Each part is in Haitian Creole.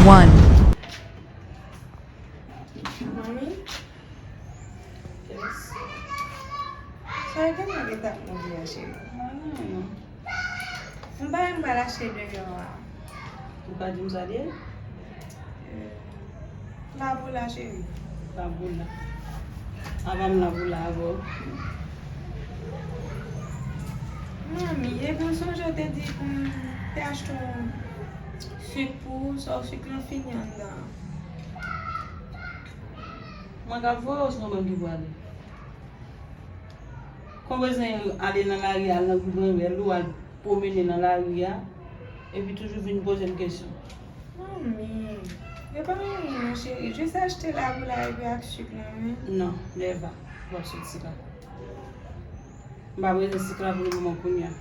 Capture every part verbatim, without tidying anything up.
One. Manmi? Yes. Sa e genyen ki t ap mouri a, cheri? Anyen non. M pa menm pral achte deyò a. Ou ka di m sa l ye? Laboula, cheri. Laboula. Avan m laboula avè w. Manmi, epi w sonje w te di pou m te achte w sik pou ou, sa w sik lan fini anndan an. Mwen k ap voye w, se yon bann ki pou ale. Kon bezwen ale nan lari a, al nan goumen rèl ou, al pwomennen nan lari a, epi toujou vin poze m kesyon. Manmi, yo pa anyen non, cheri. Jis achte laboula epi ak sik lan, wi. Non, nèva, w ap sot sik la. M pa bezwen sik la pou le moman kounye a.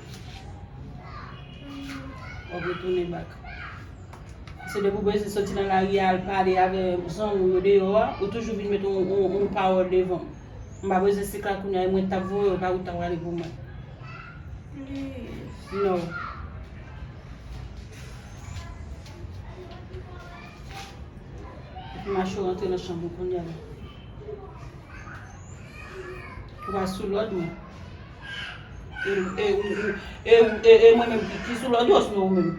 W ap retounen bak. Se depi w bezwen soti nan lari a, al pale avè zanmi w yo deyò a, ou toujou vin met yon, yon, yon pawòl devan m. M pa bezwen sik la kounye a, e mwen k t ap voye w, pa ou t ap rale pou mwen. Please. Non. Epi mache w rantre nan chanm ou kounye a la. Ou pa sou lòd mwen. E, e, ou, ou, e, ou, e, e mwen menm ki, ki sou lòd ou, osnon ou menm?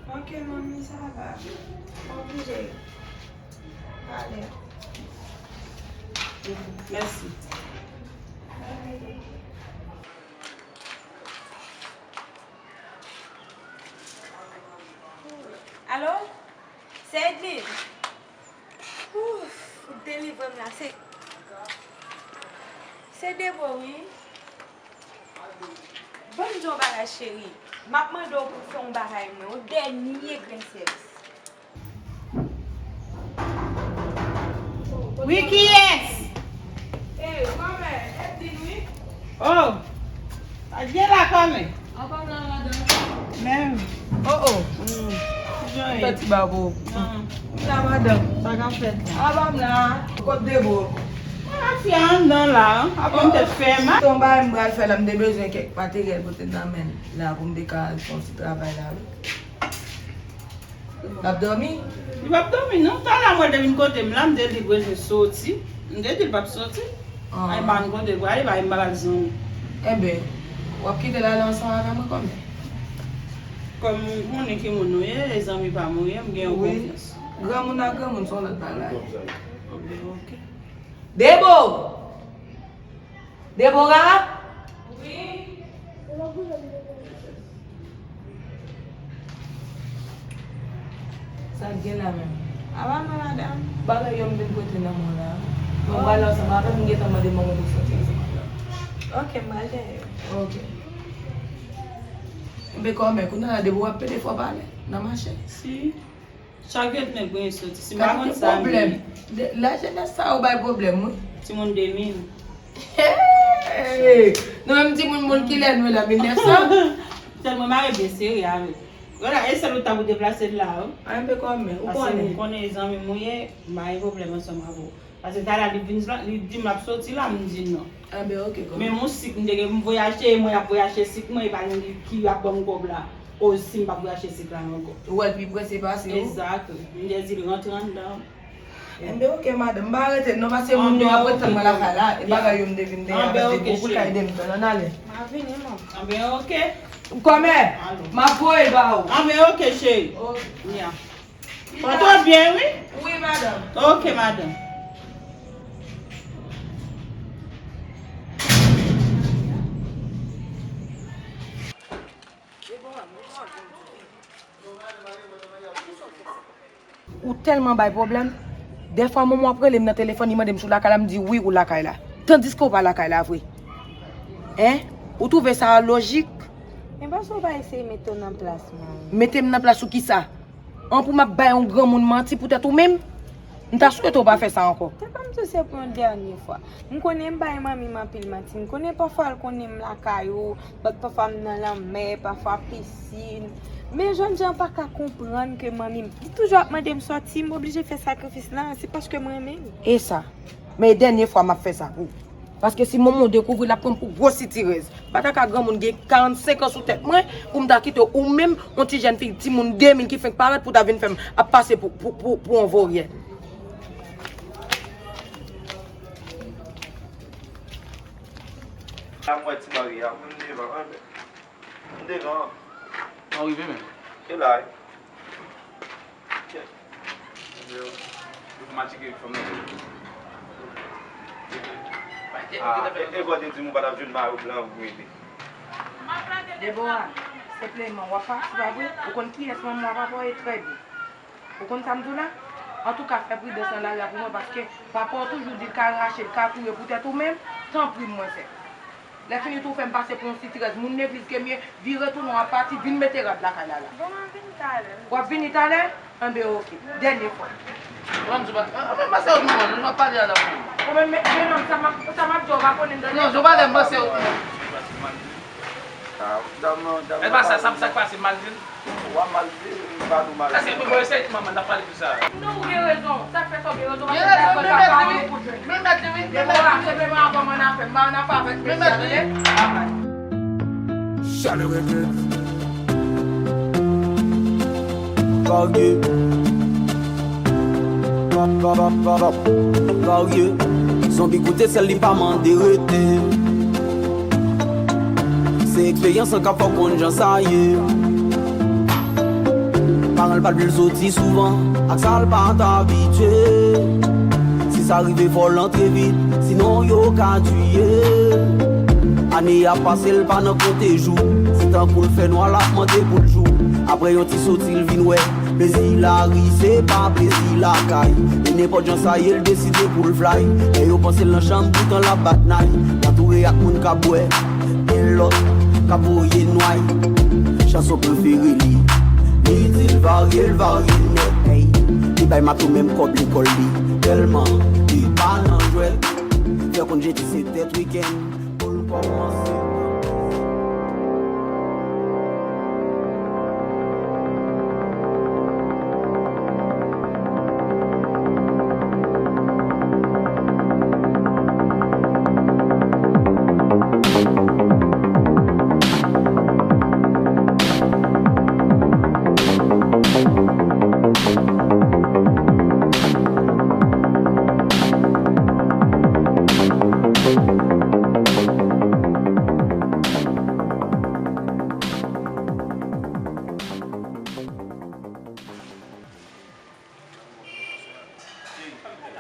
Ok, manmi, sa va. Oblije. Ale. Mèsi. Alo? Se Edline? Ouf, ou delivre m la, se, se Debo, wi. Ban m di w yon bagay, cheri. M ap mande w pou w fè yon bagay mwen, yon dènye grenn sèvis. Wi, kiyès? Eh, kòmè, Edline, wi. Oh, sa k gen la, kòmè? Apa m la, madanm? Men, oh, oh. Fè ti babo. Sa, madanm. Sa k ap fèt la? Apa m la. Kot Debo? Mwen ak fi a anndan la, ap fè m tèt fè mal. Ton bagay m pral fè la, m te bezwen kèk materyèl pou te nan men l la, pou m te ka al fè yon ti travay la, wi. L ap dòmi? Li p ap dòmi, non. Talè a mwen, l te vin kote m la, m te di l bezwen soti. M te di l p ap soti. Ah. Ay, m pa konn kote l prale, pa m pa al zanmi. Enben, w ap kite l ale ansanm avè mwen, kòmè? Kòm ou konnen ki moun nou ye, e zanmi pa m ou ye, m gen yon konfyans. Granmoun ak granmoun, se yon lòt bagay. Enben, ok. Debo! Debora? Wi. Sa k gen la menm? Apa non, madanm? Bagay yo m vin pote nan men w la. Mwen pral ansanm avè m, m gentan mande manman pou soti ansanm avè m. Ok, m pral dèyè. Ok. Enben kòmè, kounye a la, Debora ap pede fò pale nan mache. Si. Chak de nèg gen soti. Si m pa konn sa, m gen. Lajenès sa yo bay pwoblèm, wi. Timoun de mil. Hey! Nou menm timoun moun kilè nou ye la, mil nèf san? Sèl mwen mare byen sere avè l. Wala, e sèl ou ta pou deplase l la, wi. Enben kòmè, ou konnen. Paske m konnen e zanmi m ou ye, m pa gen pwoblèm ansanm avè w. Paske talè li vin la, li di m l ap soti la, m di non. Enben, ok, kòmè. Men yon sik m te gen pou m voye achte, e mwen ap voye achte sik mwen, e pa gen ki ap ban m kòb la. O, si m p ap voye achte sik la ankò. Ou wè l pi prese pase ou? Egzak. M te di l rantre anndan. Enben, ok, madanm, m pa rete non, paske moun yo ap ret tann mwen lakay la, e bagay yo m te vin dèyè, paske gwo kout la ede m tann, ann ale. M ap vini, manman. Enben, ok. Kòmè, m ap voye l ba ou. Enben, ok, cheri. Ok. Ya. Pòte w byen, wi. Wi, madanm. Ok, madanm. Ou tèlman bay pwoblèm. Dèfwa, manman w ap rele m nan telefòn, li mande m si w lakay la, m di wi, ou lakay la. Tandiske w pa lakay la vre. Hein? Ou twouve sa lojik? Men paske w pa eseye mete w nan plas mwen. Mete m nan plas ou kisa? An pou m ap bay yon granmoun manti poutèt ou menm? M ta swete w pa fè sa ankò. Te ban m di w se pou yon dènye fwa. M konnen m bay manmi m anpil manti. M konnen pafwa l konnen m lakay ou, but pafwa m nan lanmè, pafwa pisin. Men jènjan pa ka konprann ke manmi m, li toujou ap mande m sòti, m oblije fè sakrifis la, se paske m renmen l. E sa? Men dènye fwa m ap fè sa pou ou. Paske si manman w dekouvri, l ap pran m pou gwo sitirèz. M pa ta ka granmoun gen karannsenk an sou tèt mwen, pou m ta kite w menm, yon ti jèn fi timoun de mil ki fenk parèt pou ta vin fè m ap pase pou, pou, pou, pou yon voryèn. Ap wè ti Maria, m devan, m devan. Mwen rive menm. E la, wi. Yo, yo fè m atike fanm nan. Ah, e, e bò te di m ou pa t ap jwenn mayo blan pou mete. Debora, senpleman, w ap pati, pa vre? Ou konn kiyès manman w ap apòye trè byen. Ou konn sa m di w la? Antouka, fè pridans nan lari a pou mwen, paske papa w toujou di l ka rache, l ka kouri pou tèt ou menm, tanpri mwen fè. Lè fini tou, fè m pase pou yon sitirèz. Moun legliz ke m ye, vire tounen w ap pati, vin mete rad lakay la la. Bon, mwen vini talè. W ap vini talè? Enben, oke. Dènye fwa. Mwen, m sou pa, ah, men pase w manman, nou ap pale a la pou. Bon, men, men, men non, sa m ap, sa m ap di w, w pa konnen, tande? Non, jan w pale, m pase w. E pa sa, sa, sa k pase, m mal di l? Ou pa mal di, m pa di w mal di. Èske mwen eseye manman n ap pale de sa? Non, ou gen rezon. Sa k fè sa, ou gen rezon. Gen rezon, men mèt li wi. Men mèt li wi, men mèt li wi. Debora, se menm avan mwen nan fè, m pa nan fè avèk mesye a, tande? Bye bye. Chalè Records. Varye. Va, va, va, va, va. Varye. Zonbi koute sèl li pa mande rete. Se eksperyans lan k ap fè w konn jan sa ye. Paran l pa t vle l soti souvan, ak sa l pa t abitye. Si sa rive fò l antre vit, sinon yo ka tiye l. Ane ap pase l pa nan konte jou. Se tankou l fè nwa l ap mande pou l jou. Apre yon ti soti l vin wè. Plezi lari se pa plezi lakay. E nenpòt jan sa ye l deside pou l fly. Lè yo panse l nan chanm toutan l ap bat nay. L antoure ak moun k ap bwè. Gen lòt k ap voye nway. Chanson prefere li. Li di l varye, l varye nèt. Ey. Li bay mato menm kòb lekòl li. Tèlman li pa nan jwèt. Fè konn jedi se tèt wikenn. Pou l kòmanse.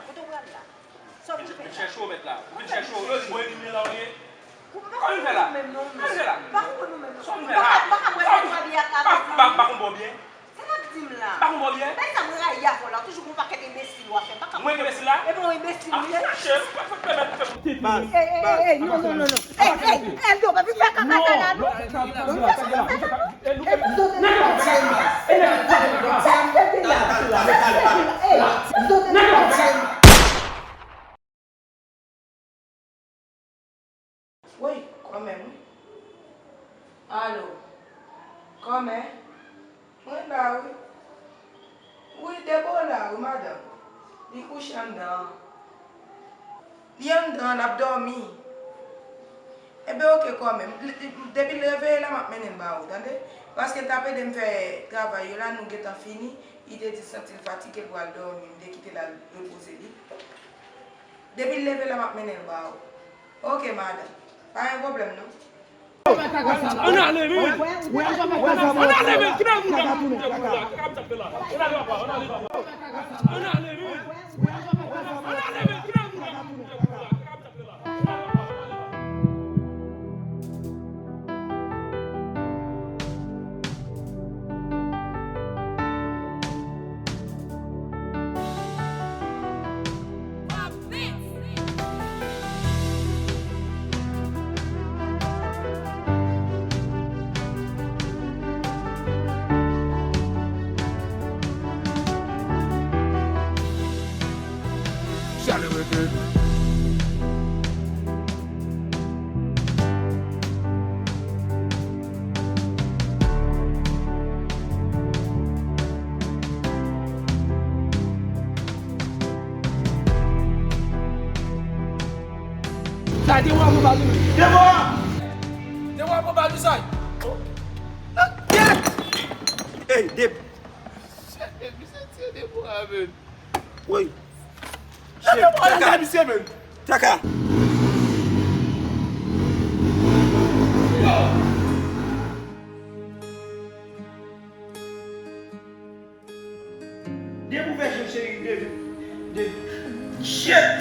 Kote w pral la? Sa w vin fè la? Vin chèche w mèt la. Vin chèche w. Yo di mwen elimine la w ye. Ou pa konprann nou menm non. Sa w vin fè la? Pa konprann nou menm non. Sa w vin fè la? Ou pa ka, ou pa ka wè sa w abiye ak la. Pa, pa, pa konprann byen. Sa w ap di m la? Pa konprann byen. Bagay sa mwen rayi avè w la. Ou toujou gon pakèt enbesil w ap fè. M pa ka konprann. Mwen enbesil la? Epi w enbesil ou ye. Ap chache, ou pa fè pèmèt fè m. Ey, ey, ey, ey, non, non, non, non. Ey, ey, Eldo, pa vin fè kaka sa la non. Pa vin fè kaka sa non. Ey, Eldo, nèg la. Ey, Eldo, nèg la. Woy, kòmè m wi. Alo, kòmè? Mwen la wi. Wi, Debo la wi, madanm. Li kouche anndan an. Li anndan an, l ap dòmi. Enben, oke, kòmè. M, li, li, depi l reveye la, m ap mennen l ba ou, tande? Paske l t ap ede m fè travay yo la, nou gentan fini. Li te di santi l fatige, l pral dòmi. M te kite l al repoze li. Depi l leve la, m ap mennen l ba ou. Oke, madanm. Pa gen pwoblèm, non. Ann ale, men. Ann ale, men. Ki nan moun nan moun nan moun nan ki ap tape la? Ann ale, papa. Ann ale, papa. Ann ale, men. Ann ale, men. Ki nan moun nan moun nan ki ap tape la? Sa Debora pran bal li menm. Debora! Debora pran bal li sa. Ey, Deb. Misye tiye Debora menm. Woy. Sa Debora menm. Taka. Deb, ouvè je w, cheri. Deb. Deb. Shit!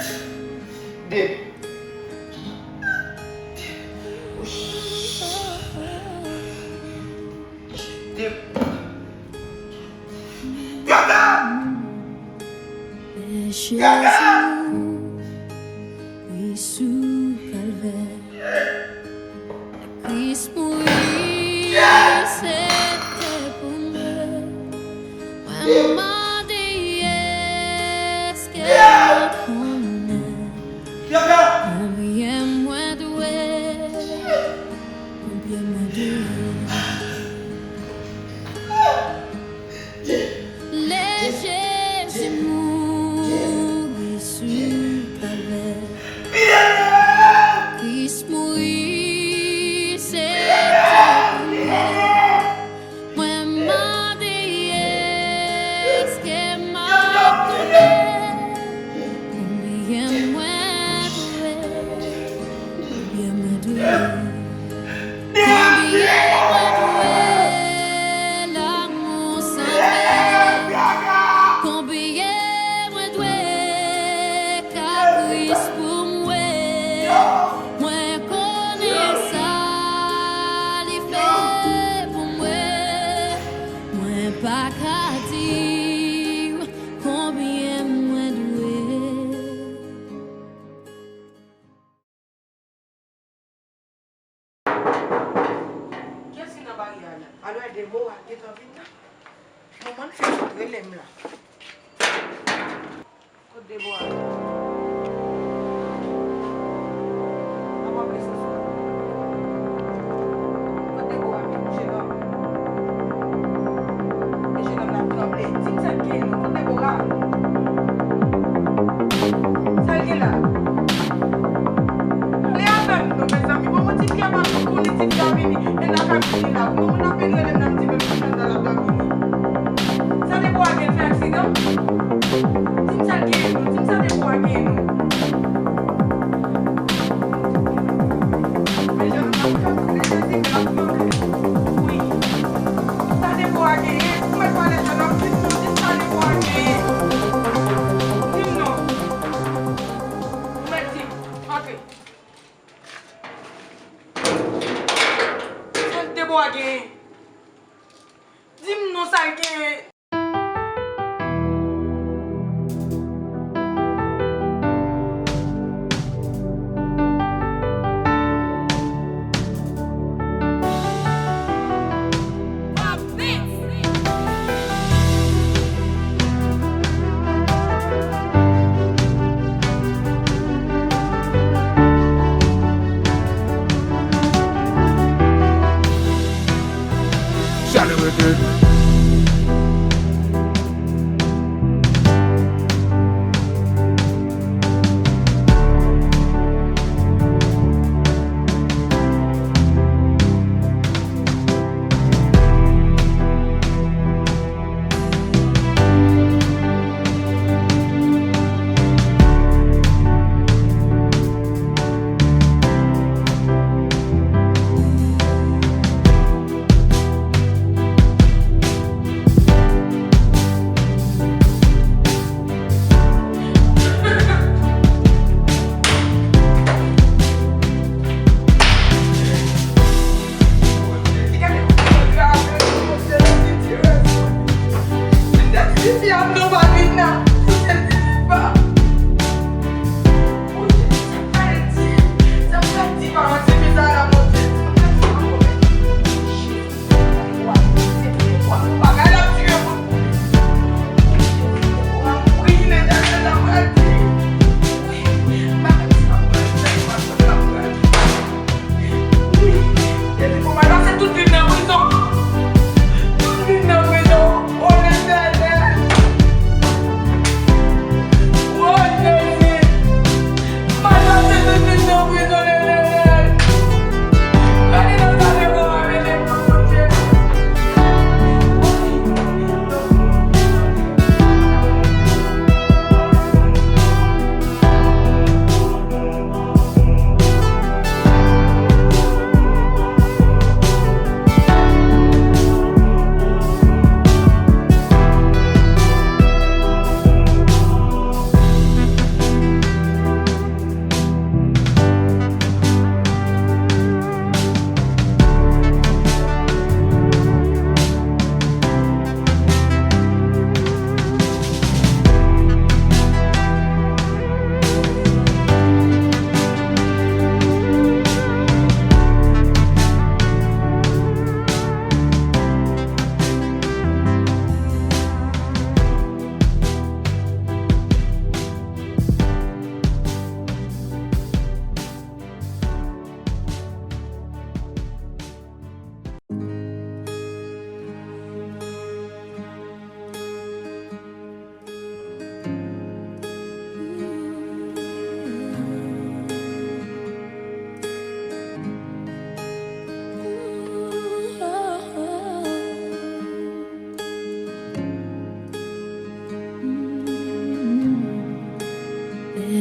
Deb. Deb. Gaga! Gaga! Kris mouri, se te pou mwen. Mwen mande, èske w konnen konbyen mwen dwe? Konbyen mwen dwe? Lè Jezi mouri sou Kalvè, Kris mouri, se te pou mwen. Mwen mande, èske m ap konnen konbyen mwen dwe? Konbyen mwen dwe? Konbyen mwen dwe lanmou san fen? Konbyen mwen dwe ka Kris pou mwen? Mwen konnen sa li fè pou mwen. Mwen pa ka di w konbyen mwen dwe. Kiyès ki nan baryè a la? Alò, Debora gentan vin la. Manman l fè kout rele m la. Kot Debora? Apa w ap lese sou la? Kot Debora menm, jenòm? E jenòm nan ap tranble. Di m sa l gen non. Kot Debora? Sa l gen la? Pale avè m non, mezanmi. Bon, mwen di Pierre pa konnen ti fi a vini. E nan ka vini la. Bon, moun ape rele m nan, m di men machann dal ap vini. Sa Debora gen, l fè aksidan? Di m sa l gen non, di m sa Debora gen non. Men jan l ap fè m rele, di m l ap mande. Wi. Sa Debora genyen? Ou mèt pale jèn ap di m non, di m sa Debora genyen. Di m non. Ou mèt di m. Antre. Sa Debora genyen? Di m non sa l genyen.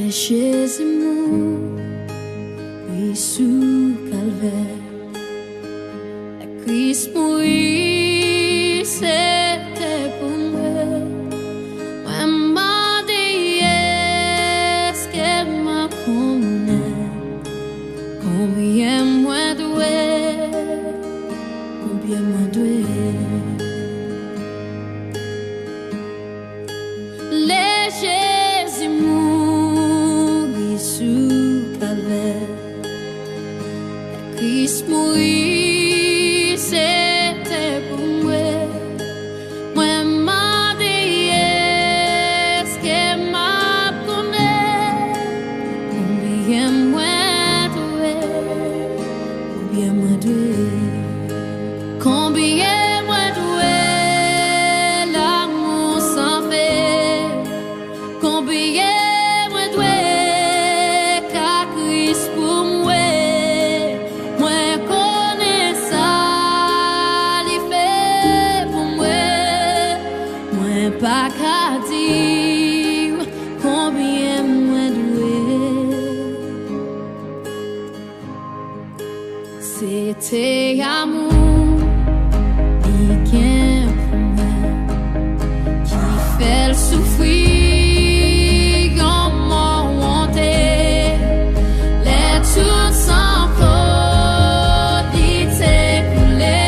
Jezi mouri sou Kalvè. Lè Kris mouri, se te pou mwen. Mwen mande, èske m ap konnen konbyen mwen dwe, konbyen mwen dwe. Lè Jezi mouri sou Kalvè, lè Kris mouri, se te pou mwen. Mwen mande, èske m ap konnen konbyen mwen dwe, konbyen mwen dwe. Konbyen mwen dwe lanmou san fè? Konbyen mwen dwe ka Kris pou mwen? Mwen konnen sa li fè pou mwen. Mwen pa ka di w konbyen mwen dwe. Se te amou li gen pou mwen ki fè l soufri yon mò wonte. Lè tout san kont li te koule,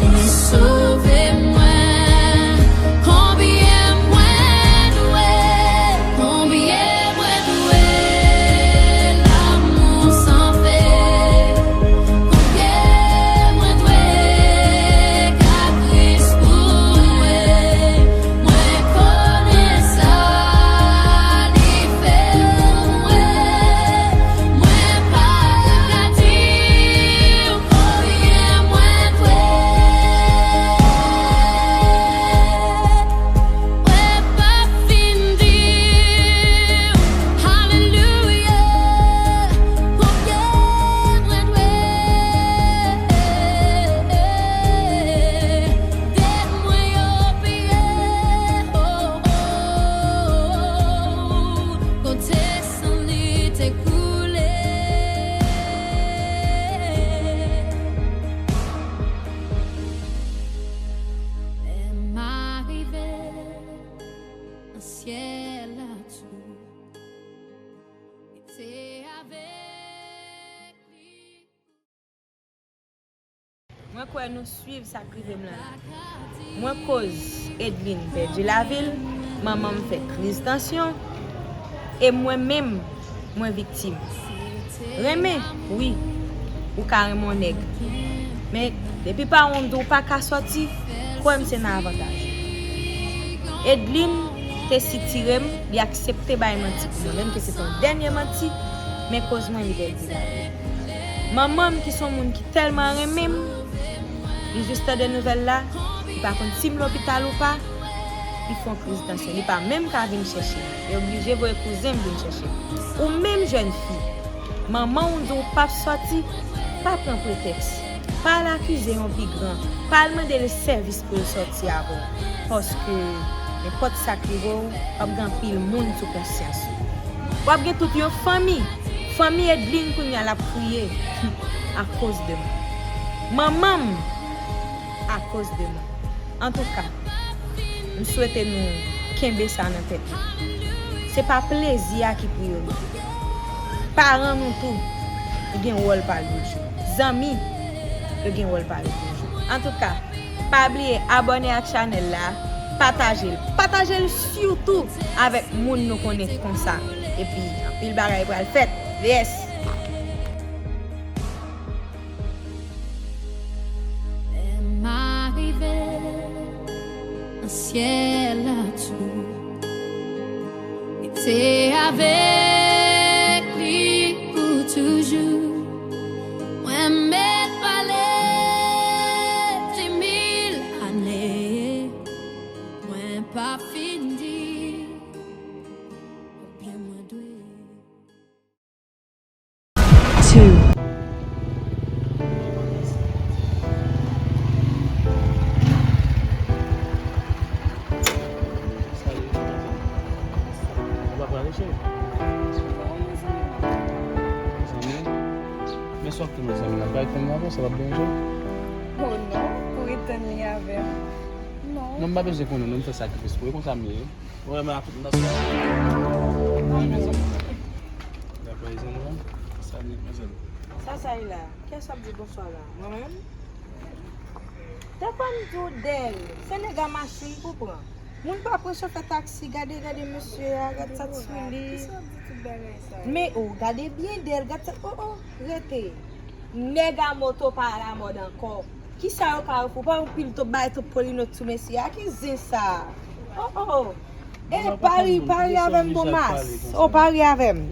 li sove mwen. Konbyen mwen dwe, konbyen mwen dwe lanmou san fè? Konbyen mwen dwe ka Kris pou mwen? Mwen konnen sa li fè pou mwen. Mwen pa ka di w konbyen mwen dwe. Mwen pa fin di w alelouya. Konbyen mwen dwe? Dèt mwen yo peye. Oh, oh, oh. Kote san li te koule. Lè m arive nan syèl la tou, li te avèk li. Mwen kwè nou swiv sa k rive m lan. Mwen koz Edline pèdi lavi l, manman m fè kriz tansyon, e mwen menm, mwen viktim. Renmen, wi, ou ka renmen yon nèg. Men, depi pawon di w pa ka sòti, kwè m se nan avantaj ou. Edline te sitire m, li aksepte bay manti pou mwen, menm ke se te yon dènye manti, men koz mwen li pèdi lavi l. Manman m ki se yon moun ki tèlman renmen m, li jis tande nouvèl la, li pa konn si m lopital ou pa, li fè yon kriz tansyon. Li pa menm ka vin chèche m. Li oblije voye kouzen m vin chèche m. Ou menm jèn fi, manman w di w p ap sòti, pa pran pretèks. Pa al akize yon pi gran. Pa al mande l sèvis pou l sòti avè w. Paske nenpòt sa k rive w, w ap gen anpil moun sou konsyans ou. W ap gen tout yon fanmi. Fanmi Edline kounye a l ap kriye akoz de mwen. Manman m akoz de mwen. Antouka, m swete nou kenbe sa nan tèt nou. Se pa plezi a ki priyorite. Paran nou tou, yo gen wòl pa yo jwe. Zanmi, yo gen wòl pa yo pou jwe. Antouka, pa bliye abòne ak chanèl la, pataje l. Pataje l sitou avèk moun nou konnen konsa. Epi, anpil bagay pral fèt. Yes! Lè m arive nan syèl la tou, li te avèk li pou toujou. Mwen mèt pale di mil ane, mwen pa fin di konbyen mwen dwe. Two. Sa yo, sa yo. Ou pa pral Zanmi? Men sa w ap tann nan zanmi la, pa ret tann li avè w, sa p ap deranje w? Oh non, pou ret tann li avè m. Non. Non, m pa bezwen konnen, non, m fè sakrifis pou yo, e konsa m ye. Ou renmen ak tout nan sa. Ou renmen zanmi la. Dakò, e zanmi la. Salut, manzèl. Sa, sa e la? Kiyès ap di bonswa la? Mwen menm? Te fò m di w, Dèl, se nèg a machin pou pran. Moun pa pran chofè taksi, gade, gade mesye a, gad sa t sou li. Men, oh, gade byen, Dèl, gad sa, oh, oh, rete. Nèg a moto pa alamòd ankò. Kisa yo ka ofri w? Pa yon pil top, bay top polinot sou mesye a, ki zen sa? Oh, oh. E pa ri, pa ri avè m, bon mas. Oh, pa ri avè m.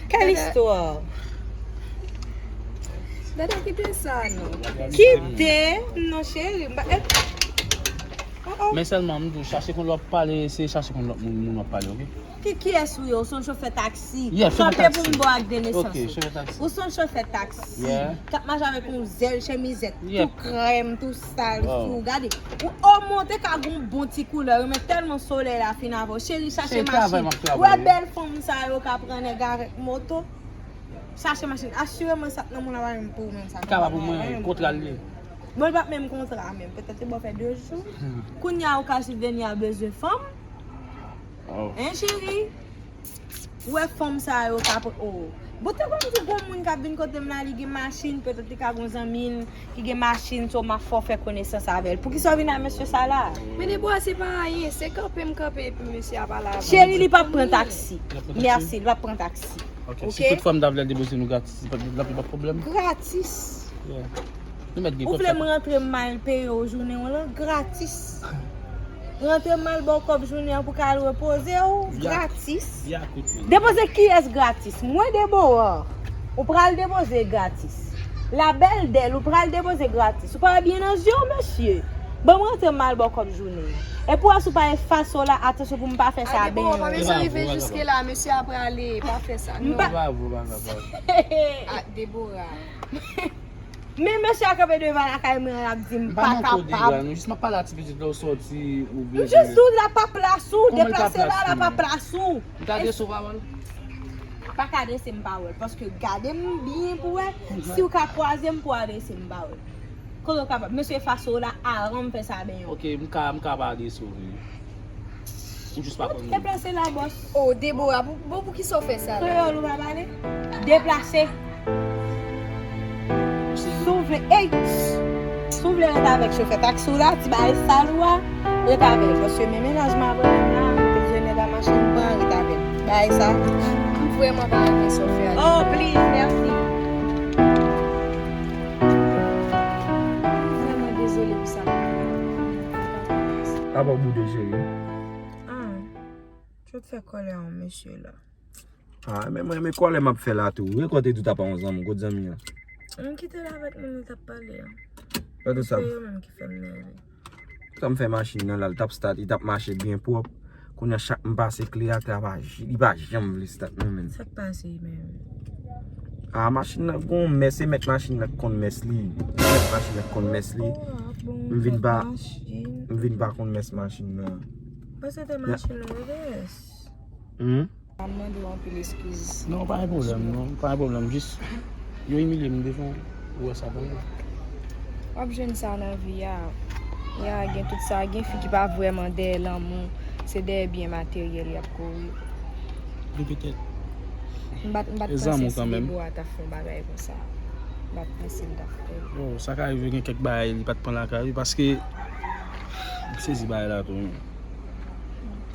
Kèl istwa? Dada, kite sa non. Kite non, cheri. M pa, eh. Oh, oh. Men sèlman, m di w, chache konn lè w ap pale, se chache konn lòt moun, moun w ap pale, oke? Ki, kiyès ou ye? Ou se yon chofè taksi. Yeah, chofè taksi. Kanpe pou m ba w ak de nesans ou. Ou se yon chofè taksi. Yeah. K ap mache avèk yon zèl chemizèt, tou krèm, tou sal sou ou. Gade, ou, ou monte ka gon bon ti koulè, wi, men tèlman solèy la fin avè w. Cheri, chache machin. Ou wè bèl fanm sa yo ka pran nèg avèk moto? Chache machin. Asireman sa k nan moun la pa menm pou ou menm sa. Ka pa pou mwen, kontra l ye. Bon, li pa menm kontra menm. Petèt li ba w fè de jou. Kounye a ou ka sibveni a bezwen fanm. Oh. Hein, cheri? Ou wè fanm sa yo k ap, oh. Bon, te konn di gon moun k ap vin kote m la, li gen machin, petèt li ka gon zanmi l ki gen machin, so m ap fè w fè konesans avè l. Poukisa w vin ak mesye sa la? Men Debora, se pa anyen, se kanpe m kanpe epi mesye a pale avè m. Cheri, li p ap pran taksi. Mèsi, li p ap pran taksi. Ok, si tout fwa m ta vle al depoze nou gratis, li p ap, li p ap pwoblèm? Gratis. Yeah. Nou mèt gen kòb sa. Ou vle m rantre m al peye w jounen w lan gratis. Rantre m al ba w kòb jounen an pou ka al repoze w gratis. Depoze kiyès gratis? Mwen Debora. Ou pral depoze gratis. La belle Dèl, ou pral depoze gratis. Ou pa wè byen nan zye w, mesye? Ban m rantre m al ba w kòb jounen an. Epi w wè si w pa efase w la, atansyon pou m pa fè sa ben. Debora, pa bezwen rive jiske la, mesye a prale, pa fè sa, non. Bravo, bravo, bravo. Ah, Debora. Men mesye a kanpe devan lakay mwen, l ap di m pa kapab. M pa manke w dega, non, jis m ap pale a ti pitit la, ou sòti, ou vle. M jis di w la pa plas ou, deplase la, la pa plas ou. M ta adrese w pawòl? Pa ka adrese m pawòl, paske gade m byen pou wè, si w ka kwaze m pou adrese m pawòl. Kote w kapab, mesye efase w la, avan m fè sa ben yon. Ok, m ka, m ka pa adrese w vre. Ou jis pa konn moun. Deplase la, bòs. Oh, Debora, pou, bon, poukisa w fè sa la? Kreyòl ou pa pale? Deplase. Si w vle, ey! Si w vle ret avèk chofè taksi w la, ti bagay sal ou a, ret avè l. Paske men mennaj m avè l la, m bezwen nèg a machin pran, ret avè l. Bagay sa. M vrèman pa renmen sa w fè a. Oh, please, mèsi. M vrèman dezole pou sa m fè a. Apa w boude, cheri? Ah, Tchot fè kòlè a yon mesye la. Ah, men mwen, men kòlè m ap fè la tou. Ou rekòte tout apa yon zanmi, kot zanmi an? M kite l avèk moun li t ap pale a. Gade sa. Se yo menm ki fè m nève. Sa m fè machin nan la, l t ap start, li t ap mache byen pwòp. Kounye a chak m pase kle a, kle a pa j-, li pa janm vle start non, menm. Sa k pase menm? Ah, machin nan gon mès, se mèt machin nan k konn mès li. Mèt machin nan k konn mès li. M vin pa, m vin pa konn mès machin nan. Paske te machin nan revès. Hmm? M ap mande w anpil eskiz. Non, pa gen pwoblèm, non. Pa gen pwoblèm. Jis, yo imilye m devan w, ou wè sa pou mwen. W ap jwenn sa nan vi a. Ya, gen tout sa. Gen fi ki pa vrèman dèyè lanmou. Se dèyè byen materyèl y ap kouri. Wi, petèt. M pa t, m pa t panse si Debora t ap fè yon bagay konsa. M pa t panse l t ap fè l. Oh, sa ka rive gen kèk bagay li pa t pran lakay li, paske m sezi bagay la tou.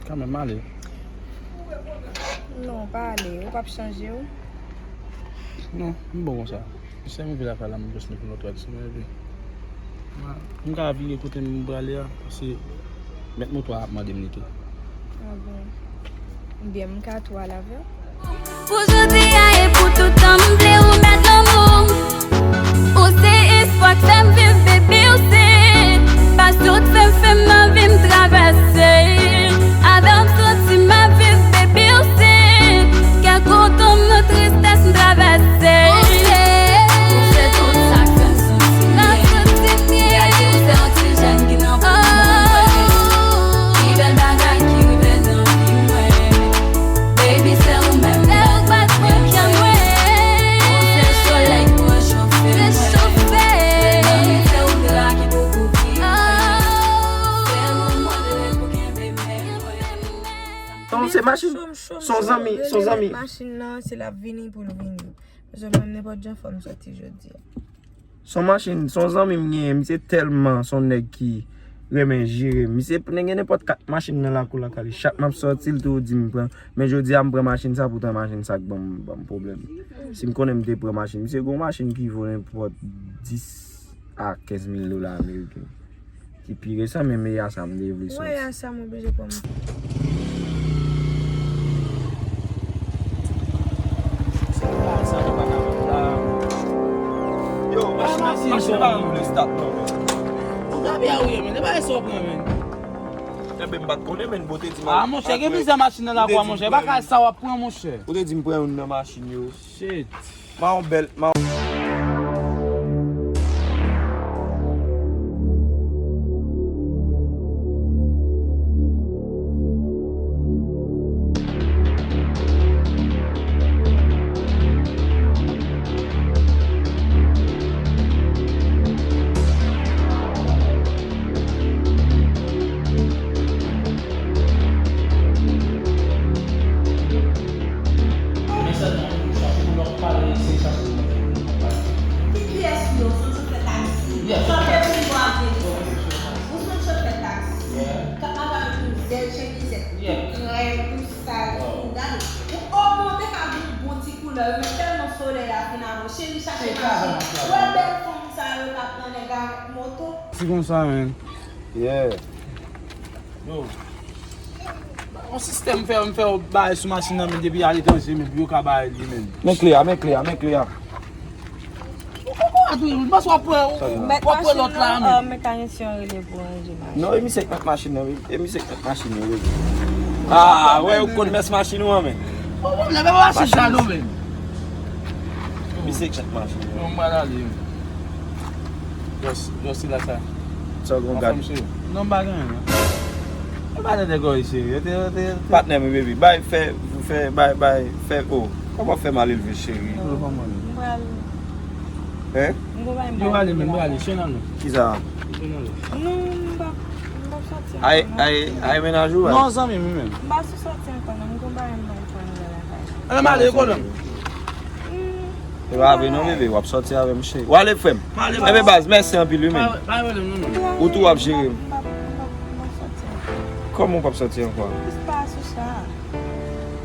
Kanmenm, ale. Non, pa ale. Ou p ap chanje w? Non, m bon konsa. Se m rive lakay la, m jis met moto a desann, epi m ka vire kote m prale a, paske mèt moto a ap mande m li tou. Ah bon. Ebyen, m ka tou al avè w. Pou jodi a e pou tout tan, m vle ou mèt lanmou m. Ou se espwa k fè m viv, baby, ou se pasyon k fè m, fè m anvi m travèse. Avè w m santi m ap viv, baby, ou se kè kontan m nan tristès m travèse. Ou se, ou se tout sa k fè m santi m byen. Gade ou se yon ti jèn ki nan bon moman li. Pi bèl bagay ki rive nan vi mwen. Baby, Non, se machin. Se yon zanmi, se yon zanmi. Machin nan, se l ap vini pou l vini. Paske mwen, nenpòt jan, fò m soti jodi a. Se yon machin, se yon zanmi m genyen, misye tèlman se yon nèg ki renmen jere. Misye gen nenpòt kat machin nan lakou lakay li. Chak m ap sòti, l toujou di m pran. Men jodi a, m pran machin sa, poutan machin sa k ban m, ban m pwoblèm. Si m konnen m te pran machin, misye gen yon machin ki vo nenpòt dis a kenz mil dola ameriken. Ki pi resan, men, men ya sa m te vle sòti. Mwen ya sa m oblije pran. Sa pa, sa pa ka fèt la. Yo, machin, machin pa vle start non, men. Ou ta byen wi, men, e pa sa w pran, men. Enben, m pa t konnen, men, bote di m. Ah, monchè, gen plizyè machin nan lakwa, monchè. E pa ka sa w ap pran, monchè. Ou te di m pran youn nan machin yo. Shit. Mawon bèl, mawon. Men sèlman pou chache pou lòt pale, se chache pou lòt pale. Ki pyès yo, sou chofè taksi? Chofè Uber ap vini. Ou sou chofè taksi. K ap mache avèk yon zèl chemizèt, tou krèm, tou sal, soudal. Ou o monte ka gen yon bon ti koulè, yo, men tèlman solèy la fin avè w. Cheri, chache machin. Ou wè bèl fanm sa yo k ap pran nèg avèk moto? Se konsa, men. Yeah. Yo. Yon sistèm fè, m fè yon bagay sou machin nan, men depi aletranje, men pou yo ka bay li, men. Men kle a, men kle a, men kle a. Ou konprann tou, m panse w ap pran, w ap pran lòt la, men. Mekanisyen an rele pou ranje machin. Non, e misye k mèt machin nan, wi. E misye k mèt machin nan, wi. Ah, wè, ou konn mès machin ou an, men. Bon, bon, lè m pa machin sa, non, men. Misye k mèt machin nan. Bon, m pral ale, men. Yo, yo, se la sa. Sa w gen gad. Non, m pa gen anyen, non. Yo pa nan nèg yo, cheri. Yo te, yo te, yo te. Patnè m, baby. Bay, fè, fè, bay, bay, fè, oh. Kòman fè mal elve, cheri? Non, m pral. Hein? M gon bagay m pral ale, men, m pral ale. Chen ale. Kisa? Chen ale. Non, m pa, m pa soti ankò, non. Ay, ay, ay, mennaj ou, non, zanmi m, wi, men. M pa sou soti ankò, non. M gon bagay m pral pran nan lakay. Ale, m ale, konnen. E pa vre non, bebe, w ap sòti avè m, cheri. W ale, frè m. Enben, baz, mèsi anpil, wi, men. Ou tou w ap jere m. Kòman w p ap sòti ankò?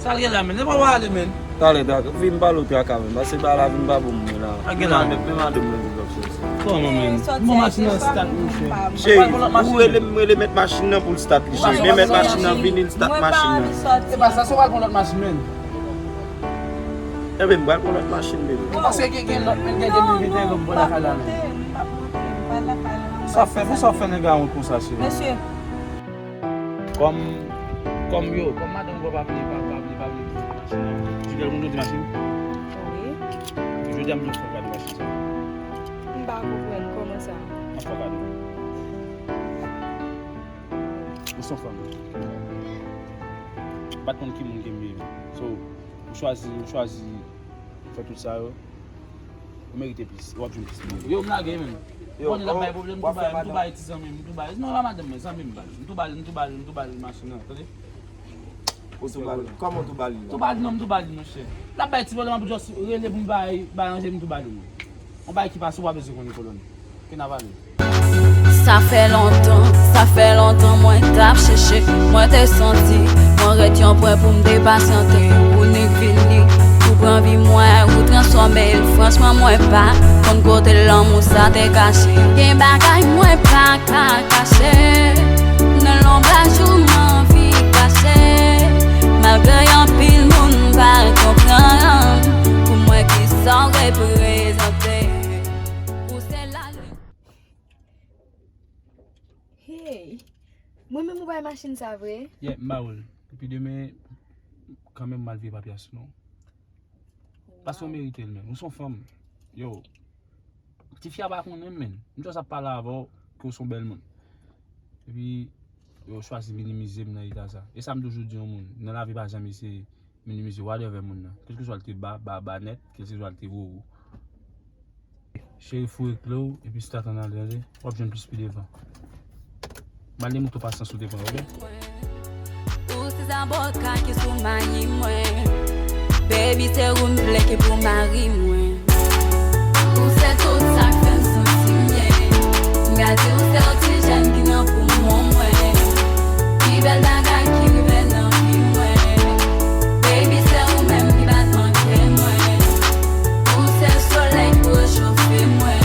Sa l gen la, men. Nenpòt w ale, men. Talè, talè, vin pale w traka, men. Pase bagay la vin pa bon, men la. Men madanm mwen di l ap sòti. Kòman, men? Bon, machin nan start, monchè. Cheri, ou rele m, rele mèt machin nan pou l start li, cheri. Men mèt machin nan vini, l start machin nan. E pa sa, se w al pran lòt machin, men. Enben, m pral pran lòt machin, bebe. Ou panse gen, gen lòt, men gen de mil venteyen lòt bò lakay la, men. Sa fè, pou sa fè nèg la wont konsa, cheri. Mesye. Kòm, kòm yo, kòm madanm ou pa vle, pa, pa vle, pa vle kite machin nan. Jidèl moun yo di machin? Wi. Jodi a m jis fè kado machin sa. M pa konprann kòman sa. M ap fè kado. Ou se yon fanm. M pa t konn ki moun ke m ye. So, ou chwazi, ou chwazi fè tout sa yo. Ou merite plis. W ap jwenn plis moun. Yo, m lage, men. Yo, konnen l ap bay pwoblèm, m tou bay, m tou bay ti zanmi m, m tou bay. Non, pa madanm mwen, zanmi m, baz. M tou ba l, m tou ba l, m tou ba l machin nan, tande? Ou tou ba l? Kòman w tou ba l la? Tou ba l non, m tou ba l, monchè. L ap bay ti pwoblèm, m ap just rele pou m bay, bay ranje, m tou ba l, mwen. Yon bagay ki pase, ou pa bezwen konnen, kolòn. Ke n ap ale. Sa fè lontan, sa fè lontan mwen t ap chèche. Mwen te santi mwen rèd yon pwen pou m te pasyante. Ou nik vini, ou pran vi mwen, ou transfòme l. Franchman, mwen pa konn kote lanmou sa te kache. Gen bagay mwen pa ka kache. Nan lonbraj ou m anvi kache. Malgre anpil moun pa konprann, pou mwen kisa w reprezante. Ou se lalim. Hey! Mwen menm ou bay machin sa vre? Yeah, m ba ou l. Epi demen, kanmenm m al veye papyas non. Paske w merite l, men. Ou se yon fanm. Yo. Tifi a pa konnen m, men. M just ap pale avè w ke w se yon bèl moun. Epi, yo chwazi minimize m nan eta sa. E sa m toujou di yon moun. Nan lavi pa janm eseye minimize whatever moun nan. Kèlkeswa l te ba, ba, ba nèt, kèlkeswa l te wo, wo. Cheri, foure kle w, epi start ann ale, tande. W ap jwenn plis pi devan. M al demoutre w pasyans ou te pran, oke? Ou se Zaboka ki sou mayi mwen. Baby, se ou m vle ki pou mari mwen. Ou se tout sa k fè m santi m byen. M ka di ou se oksijèn ki nan poumon mwen. Pi bèl bagay ki rive nan vi mwen. Baby, se ou menm ki batman kè mwen. Ou se solèy ki pou rechofe mwen.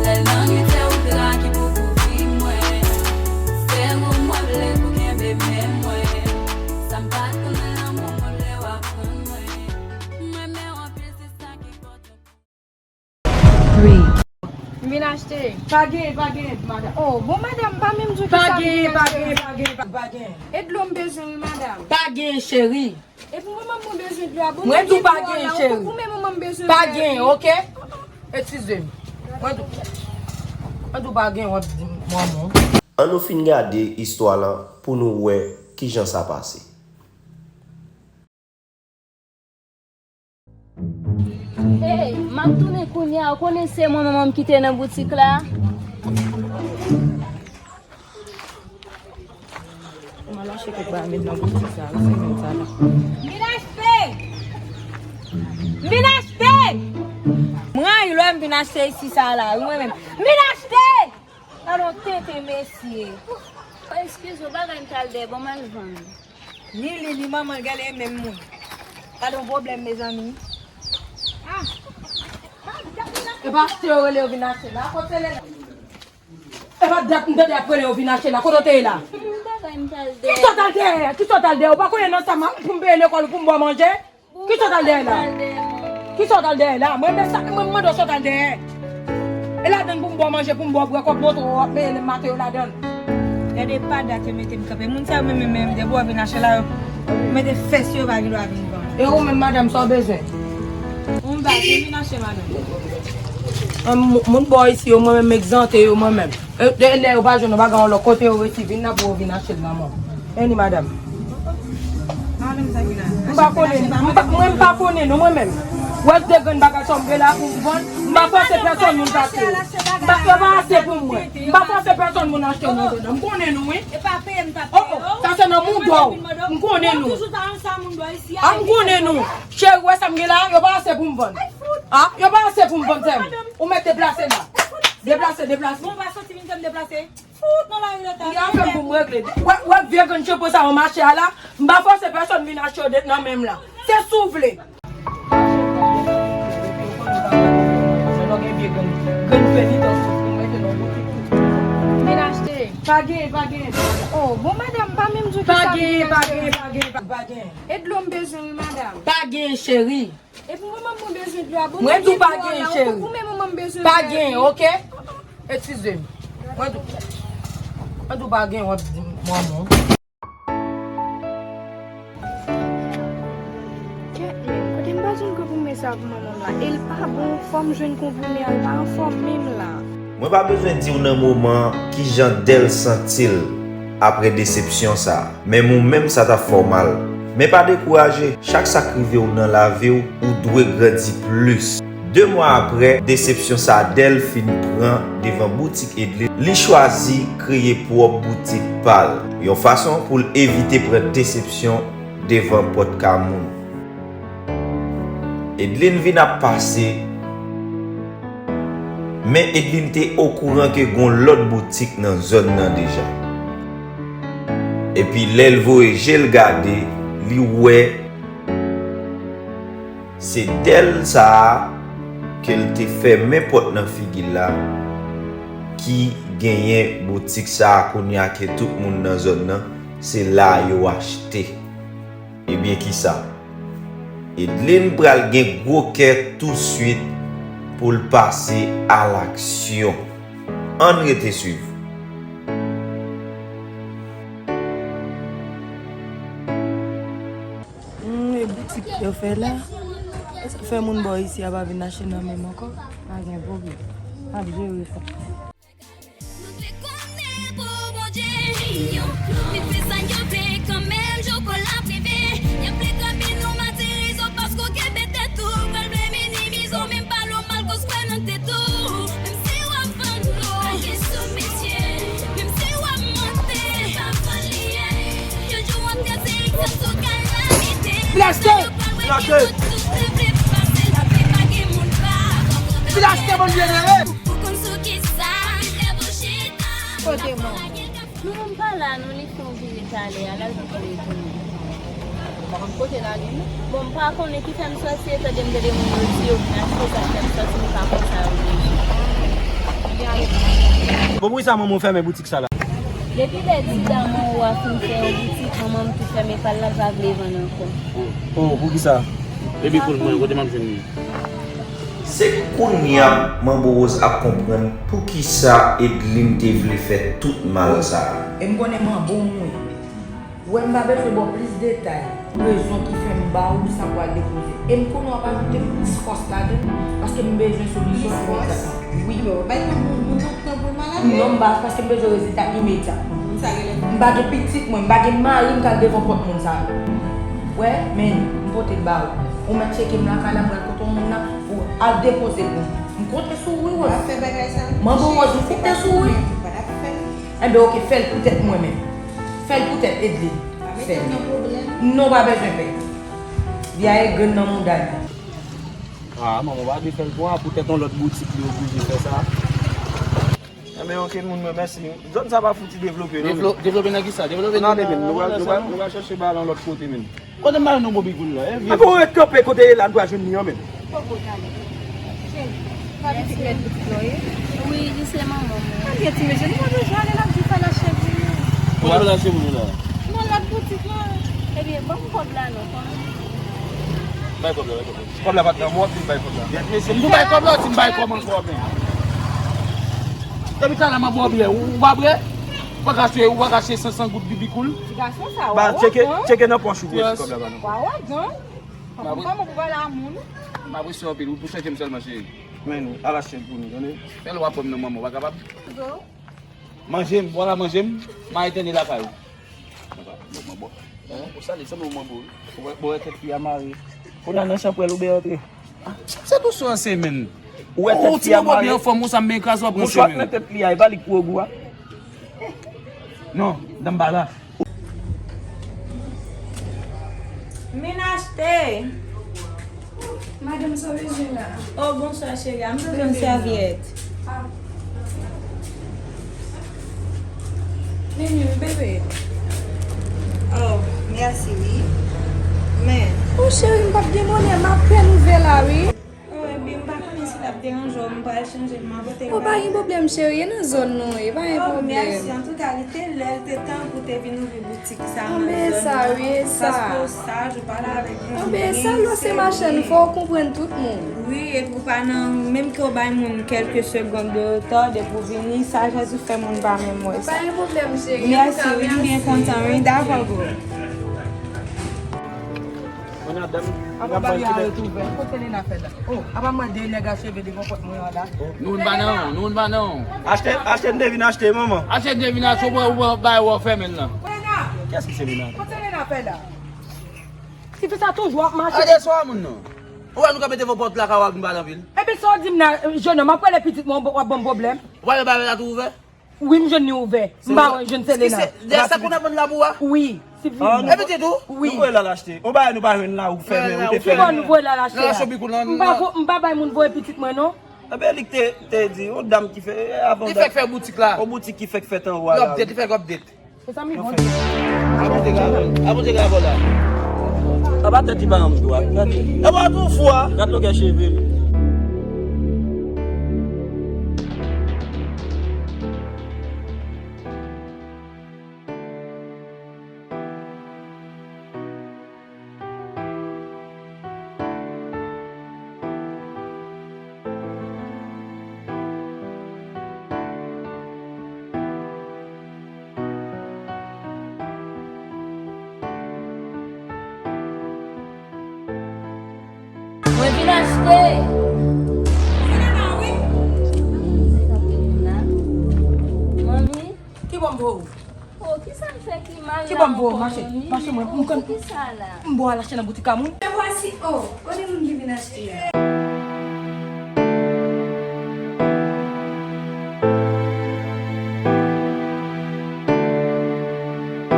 Lè lannwit se ou dra ki pou kouvri mwen. Se ou mwen vle pou kenbe men mwen. Sa m pa t konn nan lanmou mwen vle w aprann mwen. M renmen w anpil, se sa ki enpòtan. Three. M vin achte. Pa gen, pa gen, madanm. Oh, bon, madanm, pa menm di w ki sa m vin achte. Pa gen, pa gen, pa gen, pa gen. E dlo m bezwen, wi, madanm. Pa gen, cheri. Epi manman m mwen bezwen dlo a. Bon, mwen di w pa gen, cheri. Pou mwen manman m bezwen. Pa gen, oke? Eskize m. Mwen di w, mwen di w pa gen, w ap di m manman. Ann nou fin gade istwa lan pou nou wè kijan sa pase. Hey, m ap tounen kounye a. Ou konnen se mwen manman m kite nan boutik la. M al achte kèk bagay met nan boutik sa, se menm sa la. M vin achte! M vin achte! M rayi lè m vin achte isi sa la, wi, mwen menm. M vin achte! Gade yon tenten, mesye. Oh, eskize w, bagay m t al dèyè, bon, m al vann. Ni li, ni manman l, gade menm moun. Gade yon pwoblèm, mezanmi. Ah! E pa achte yo rele yo vin achte la, kote l ye la? E pa dat m tande y ap rele yo vin achte la, kote w te ye la? Bagay m t al dèyè. Kisa w t al dèyè? Kisa w t al dèyè? Ou pa konnen nan sa m ap pou m peye lekòl ou pou m ba w manje? Kisa w t al dèyè la? Kisa w t al dèyè la? Mwen, men sa, mwen, m mande w sa w t al dèyè. E ladann pou m ba w manje, pou m ba w bwè, kòb moto w ap peye lè m maten yo ladann. Gade pa dat yo mete m kanpe. Moun sa yo menm, menm, menm, depi w vin achte la, yo mete fès yo, pa gen dwa vin vann. E ou menm, madanm, sa w bezwen? Yon bag, m vin achte, madanm. An, moun, moun bò isi yo, mwen menm, m egzante yo, mwen menm. E, de, lè yo pa jwenn yon bagay yon lòt kote, yo resi vin la pou yo vin achte l nan men w. Vini, madanm. M pa konnen, m pa, mwen m pa konnen non, mwen menm. Wè de grenn bagay sa m gen la pou m vann, m pa fòse pèsòn moun achte. M pa, yo pa achte pou mwen. M pa fòse pèsòn moun achte non, non, non. M konnen nou, wi. Oh, oh, sa se nan mouda w. M konnen nou. Ah, m konnen nou. Cheri, wè sa m gen la, yo pa achte pou m vann. Ah, yo pa achte pou m vann, sè m. Ou mèt deplase la. Deplase, deplase. Fout nan lari lòt la. Li a fè m pou m regle. Wè, wè vye grenn chanpo sa yo mache a la. M pa fòse pèsòn vin achte yo de nan men m la. Se si w vle. M vin achte. Pa gen, pa gen. Oh, bon, madanm, pa menm di w ki sa m vin achte. Pa gen, pa gen, pa gen, pa gen. E dlo m bezwen, wi, madanm. Pa gen, cheri. Epi manman m mwen bezwen dlo a. Bon, mwen di w pa gen, cheri. Pou mwen manman m bezwen. Pa gen, oke? Eskize m. Mwen di w, mwen di w pa gen, w ap di m manman. Kèt menm, kote m pa jwenn konprimen sa pou manman m la? E l pa bon, fò m jwenn konprimen an, l pa anfòm menm la. Mwen pa bezwen di w nan moman an kijan Dèl santi l apre desepsyon sa a. Menm ou menm sa t ap fè w mal. Men pa dekouraje, chak sa k rive w nan lavi w, ou dwe grandi plis. De mwa apre desepsyon sa a Dèl fin pran devan boutik Edlin, li chwazi kreye pwòp boutik pa l, yon fason pou l evite pran desepsyon devan pòt kay moun. Edlin vin ap pase, men Edlin te okouran ke gon lòt boutik nan zòn nan deja. Epi lè l voye je l gade, li wè se Dèl sa a ke l te fèmen pòt nan figi l la ki genyen boutik sa a kounye a ke tout moun nan zòn nan, se la yo achte. Ebyen kisa? Edlin pral gen gwo kè touswit pou l pase alaksyon. Ann rete swiv. Hmm, e boutik yo fè la? Èske fè moun bò isi a pa vin achte nan men m ankò? Pa gen pwoblèm. M ap jere sa. Nou te konnen pou Bondye. Li fè sa yo vle kanmenm, jou pou l ap rive. Y ap vle kanpe nou matirize w paske w kenbe tèt ou, pral vle minimize w, menm pale w mal, koz kwè nan tèt ou. Menm si w ap vann dlo, pa gen sou mesye. Menm si w ap monte, se pa vann li ye. Yon jou w ap kraze, Vin achte! Vin achte! Vin achte, bann byenere! Kote mwen? Non, m pa la, non, li fè yon vini talè a, l al pou l retounen. Kote l ale, non? Bon, m pa konnen ki fè m sòti, etande m tande moun yo di yo vin achte, sa k fè m sòti, m pa konn sa yo bezwen. Bon, poukisa manman w fèmen boutik sa la? Depi lè ti daman ou a fin fè yon boutik, manman m tou fèmen pa l, la l pa vle vann ankò. Oh, poukisa? Baby cool mwen, kote m ap jwenn li? Se kounye a Manbo Rose ap konprann poukisa Edlin te vle fè tout mal sa a. E m konnen Manbo mwen. Wè m pa bezwen ba w plis detay. Rezon ki fè m ba ou sa pou al depoze. E m konnen w ap ajoute plis fòs ladan l, paske m bezwen solisyon imedya. Wi. Bay kòb moun, moun nan pran pou l malad. Non, m ba, paske m bezwen rezilta imedya. M pa gen pitit mwen, m pa gen mari m k al devan pòt moun sa yo. Wè, men m pote l ba ou. Ou mèt tcheke m lakay la, m pral kote yon moun nan pou al depoze pou m. M konte sou ou, wi, Rose. Manbo Rose, m konte sou ou, wi. Enben, oke, fè l poutèt mwen menm. Fè l poutèt Edlin. Fè l. Non, pa bezwen pè. Vyaye grenn nan mouda li. Ah, manman, w pa dwe fè l pou a, poutèt yon lòt boutik li oblije fè sa. Enben, oke, moun mwen, mèsi. Zòn sa pa fouti devlope, non, men. Devlope nan kisa? Devlope nan, nou pral, nou pral, nou pral chèche bagay lan lòt kote, men. Kote m ba nou bon bigoul la, e vye. Apo ou ret kanpe kote e la, nou pral jwenn li an, men. Poko tande. Cheri, pa pitit mèt boutik la, ye? Wi, li se manman mwen. Ebyen, ti mesye, nou pa bezwen ale, l ap di fè l achte pou nou. Kote l achte pou nou la? Nan lòt boutik la. Ebyen, ban m kòb la, non, kòman? Bay kòb la, bay kòb la. Kòb la pa t nan men w, w ap vin bay kòb la. Mesye, m tou bay kòb la, w di m bay kòb ankò, men. Depi talè m ap ba w byen, ou, ou pa prè? Ou pa ka achte, ou pa ka achte senk san goud bibikoul? Ti gason sa, w a tcheke, tcheke nan pòch ou pou wè si kòb la pa nan pòch. W a wè gang. Kòman pou pale a moun? M apresye w anpil, ou pou chèche m sèlman, cheri. Men, al achte l pou nou, tande? Fè l w ap wè m nan manman, w pa kapab? Manje m, vwala manje m, m a etène lakay ou. Bon, bon, bon. Hein? Ou sale, sanble yon manbo, wi. Ou wè, ou wè tèt fi a mare. Kounye a nan chanpwèl ou byen antre. Se tou sou an semèn. Ou wè tèt fi a mare. Ou ti manbo byen anfòm, ou sa m byen kraze w ap pran semèn. Mouchwa nan tèt li a, e pa li k pou ogou a. Non, dan m pa la. Min achte. Madanm, sa w bezwen la? Oh, bonswa, cheri. M bezwen yon sèvyèt. Ah. Mimi, bebe. Oh, mèsi, wi. Men. Oh, cheri, m p ap gen bonè, m apèn ouvè la, wi. Oh, ebyen, m pa konnen si l ap deranje w, m pral chanje l, m a pote l ba ou. Oh, pa gen pwoblèm, cheri, e nan zòn nou ye, pa gen pwoblèm. Oh, mèsi. Antouka, li te lè, li te tan pou w te vin ouvri boutik sa nan zòn nan. Anben, sa, wi, e sa. Paske w saj, ou pale avèk moun byen. Anben, e sa, lè w se machann, fò w konprann tout moun. Wi, epi w pa nan, menm ke w bay moun kèlke segonn de reta, depi w vini, sajès ou fè moun pa menm wè sa. Pa gen pwoblèm, cheri. Mèsi, wi, m byen kontan, wi, dakò, bro. Mwen nan dam, apa bagay a ret ouvè? Kote Lena fè la? Oh, apa mwen de nèg a cheve devan pòt mwen an la? Nou n pa nan, nou n pa nan. Achte, achte, n te vin achte, manman. Achte, n te vin achte, ou pran, ou pran, bay, ou fèmen l lan. Lena! Kiyès ki se Lena? Kote Lena fè la? Tifi sa toujou ap mache. Gade swa moun nan. Ou wè nou kanpe devan pòt lakay ou ak nou pa nan vil. Epi sa w di m nan, jennonm, ap rele pitit mwen, w ap ban m pwoblèm. Ou pa wè bagay la tou ouvè? Wi, m jwenn li ouvè. M pa wè, jwenn se Lena. Dèyè sa kounye a vann la pou ou a? Wi, si vini. E pitit ou? Wi. Nou voye l al achte. On bagay nou pa jwenn la, ou fèmen, ou te fèmen. Ki bò nou voye l al achte a? M pa, m pa bay moun voye pitit mwen, non. Enben, li k te, te di, on dam ki fè, avan. Li fèk fè boutik la. On boutik ki fèk fèt anwo a la. Li fèk update. Se sa m di, Bondye. A Bondye ka, a Bondye ka avè w la. Anba tèt li pa janm dwat. Gade. E pa tou fou a. Gad longè cheve li. Mwen vin achte. Manmi. Ki bò m voye w? Oh, kisa m fè ki mal la ankò, manmi? Ki bò m voye w? Mache, mache mwen. M konn. Kisa la? M voye w al achte nan boutik a moun. Me voici, oh, kote moun ki vin achte a?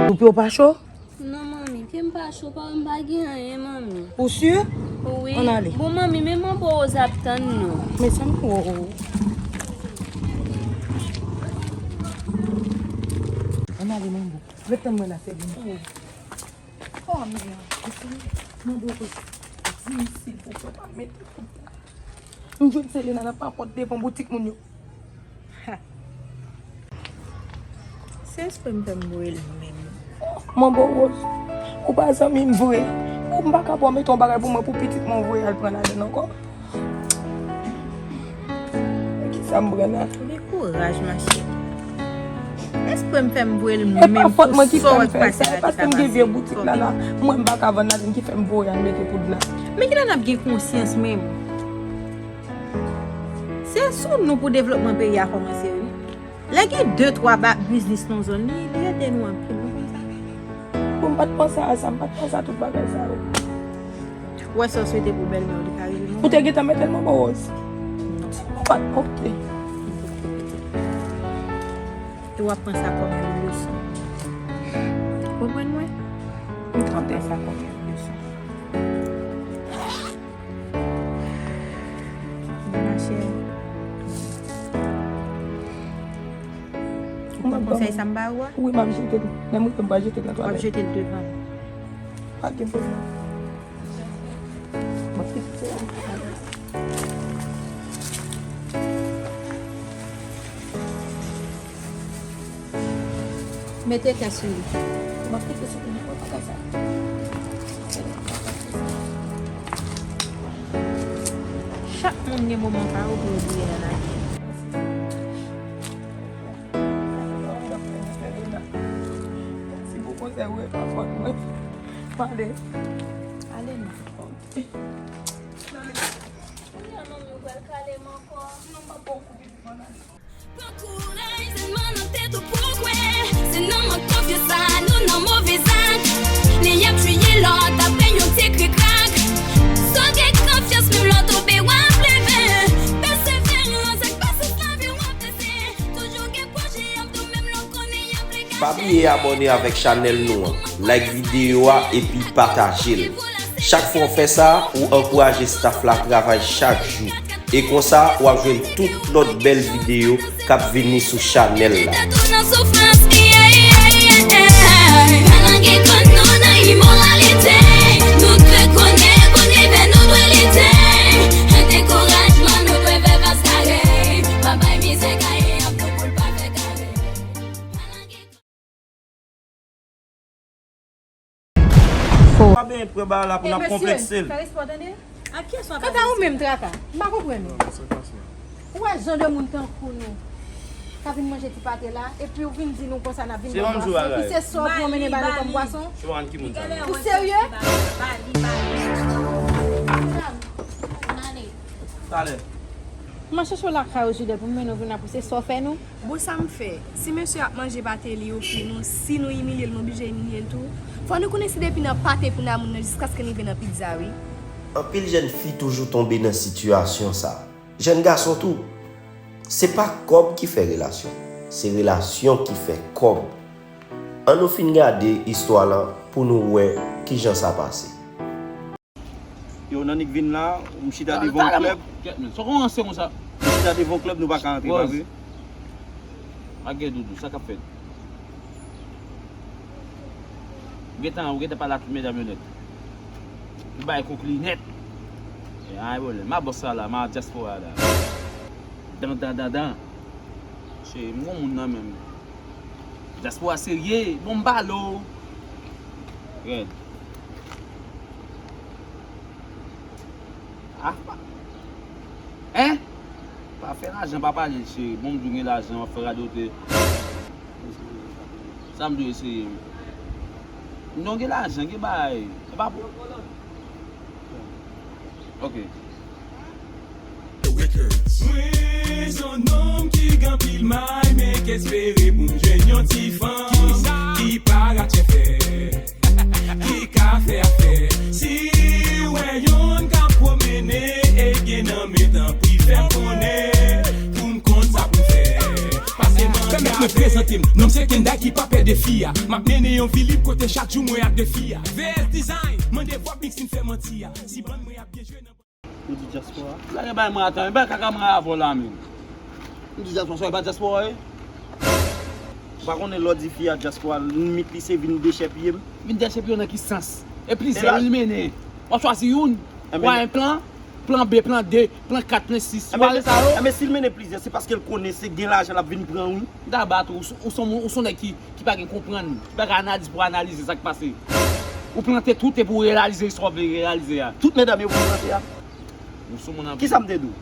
Ou pye w pa cho? Non, Manmi, ke m pa cho, pa, m pa gen anyen, manmi. Ou si? Wi. Ann ale. Bon, manmi, men manbo Woz ap tann nou. Men sa m, o, o. Ann ale, manbo. Ret tann mwen la, Selina. O. O, men, manbo, di m, silvouplè, pa mete kout la. M jwenn Selina nan papòt devan boutik moun yo. Ha. Se espre m fè m voye l menm. Manbo Woz, ou pa zanmi m vre. Ou m pa ka ba w mete yon bagay pou mwen pou pitit mwen voye al pran ladann ankò. Kisa m pran la? Gen kouraj, machè. Espre m fè m voye l menm pou sa w wè k pase la ki pa fasil. E pa fòt mwen ki fè m fè sa. E paske m gen vye boutik la la. Mwen m pa ka vann ladann ki fè m voye al mete poud la. Men kilè n ap gen konsyans menm? Se sou nou pou devlopman peyi a kòmanse, wi. Lè gen de, twa ba-, biznis nan zòn, li, li ede nou anpil, nou konn sa. Bon, m pa t panse a sa, m pa t panse a tout bagay sa yo. Ou wè sa w swete pou bèlmè w, li ka rive, non? Ou te gentan mete l, manbo Woz? Non. Ou pa t, ok. E w ap pran sa kòm yon leson. Ou konprann mwen? M tande. Pran sa kòm yon leson. Machè. Ou pran konsèy sa m ba ou a? Wi, m ap jete l. Lè m rive, m pral jete l nan twalèt. W ap jete l devan m. Pa gen pwoblèm. M ap kite l. Mete kè sou li. M ap kite sou li, mwen pa ka sa. Chak moun gen moman pa yo pou yo bliye nan lavi. Si pou konsèy ou e pa fòt mwen. Pale. Ale non. Kounye a manmi ou pral kale m ankò. Non, m ap ba w kou pitit mwen ale. Pran kouraj, sèlman nan tèt ou pou kwè. Se nan mank konfyans sa nou nan move zak. Li ap chwiye lòt apre yon ti krikrak. Sa w gen konfyans menm lè w tonbe w ap leve. Pèseverans ak pasyans lavi w ap pase. Toujou gen pwojè ap tou menm lè w konnen y ap lege. Pa bliye abòne avèk chanèl nou an, like videyo a epi pataje l. Chak fwa w fè sa, ou ankouraje staff la travay chak jou. E konsa, w ap jwenn tout lòt bèl videyo k ap vini sou chanèl la. Malangre kò nou nan imoralite, nou dwe konnen, konnen fè nou dwe lite. Dekourajman, nou dwe fè fas kare. Pa bay mizè gaye ap tou pou l pa fè kare. Pa benyen pran bagay la pou n ap konplekse l. Fè respè w tande. Ak kiyès w ap pale? Kanta ou menm, Traka, m pa konprann ou. Ou wè jan de moun tankou nou ka vin manje ti pate la, epi w vin di nou konsa n ap vin bwè bwason, epi se sa w pran mennen ba nou kòm bwason? Ou serye? Talè. M a chèche w lakay ou, Judel, pou m mennen w vin la pou se sa w fè nou. Bon, sa m fè? Si mesye ap manje pate li, oke, nou, si nou imilye l, nou blije imilye l tou. Fò nou konnen se depi nan pate pou n a moun nan jiskaske n rive nan pizza, wi. Anpil jèn fi toujou tonbe nan sitiyasyon sa. Jèn gason tou. Se pa kòb ki fè relasyon. Se relasyon ki fè kòb. Ann nou fin gade istwa lan pou nou wè kijan sa pase. Yo, nan nik vin la, m chita devan yon klèb. Kèt men, sa w kòmanse konsa? M chita devan yon klèb, nou pa ka antre, pa vre? Ak gen doudou, sa k ap fèt? Ou gentan, ou gentan pale ak tout medam yo nèt. Ou bay kouk li nèt. E, ay, bòlè. Ma bòs sa la, ma dyaspora la. Dan, dan, dan, dan. Che, m gon moun nan men m. Dyaspora serye, bon, m pale w. Rèd. Ah, pa, hein? Pa fè lajan, pa pale, cheri. Bon, m di w gen lajan, w ap fè radote. Sa m dwe eseye? Non, gen lajan, gen bagay. E pa pou. Ok. Mwen se yon nonm ki gen anpil may, men k espere pou m jwenn yon ti fanm ki pa ratchèfè, ki ka fè afè. Si w wè yonn k ap pwomene e gen nan men, tanpri fè m konnen pou m konn sa pou m fè. Pase m antre. Pèmèt mwen prezante m, non m se Kenda ki pa pè Defi a, m ap mennen yon vi lib kote chak jou mwen ak defi a. V S Design, mande Vòb Mix si n fè manti a. Si bann mwen ap byen jwe nan Ou di dyaspora? Sa gen bay mwen atan, bay kaka mwen avè w la menm. M di dyaspora, sa e pa dyaspora ye? Ou pa konnen lè w di fi a dyaspora, limit li se vin dechèpiye m? Vin dechèpiye w nan ki sans? E plizyè wi l mennen. W ap chwazi youn. Ou pa gen plan? Plan B, plan de, plan kat, plan sis. Ou pa gen sa yo? Enben si l mennen plizyè, se paske l konnen se gen lajan l ap vin pran wi. M ta bat ou, ou s- ou s on moun, ou s on nèg ki, ki pa gen konprann, ki pa gen analiz pou analize sa k pase. Ou plante tout epi w reyalize sa w vle reyalize a. Tout medam yo pou plante a. Ou s on moun anpil. Kisa m te di w?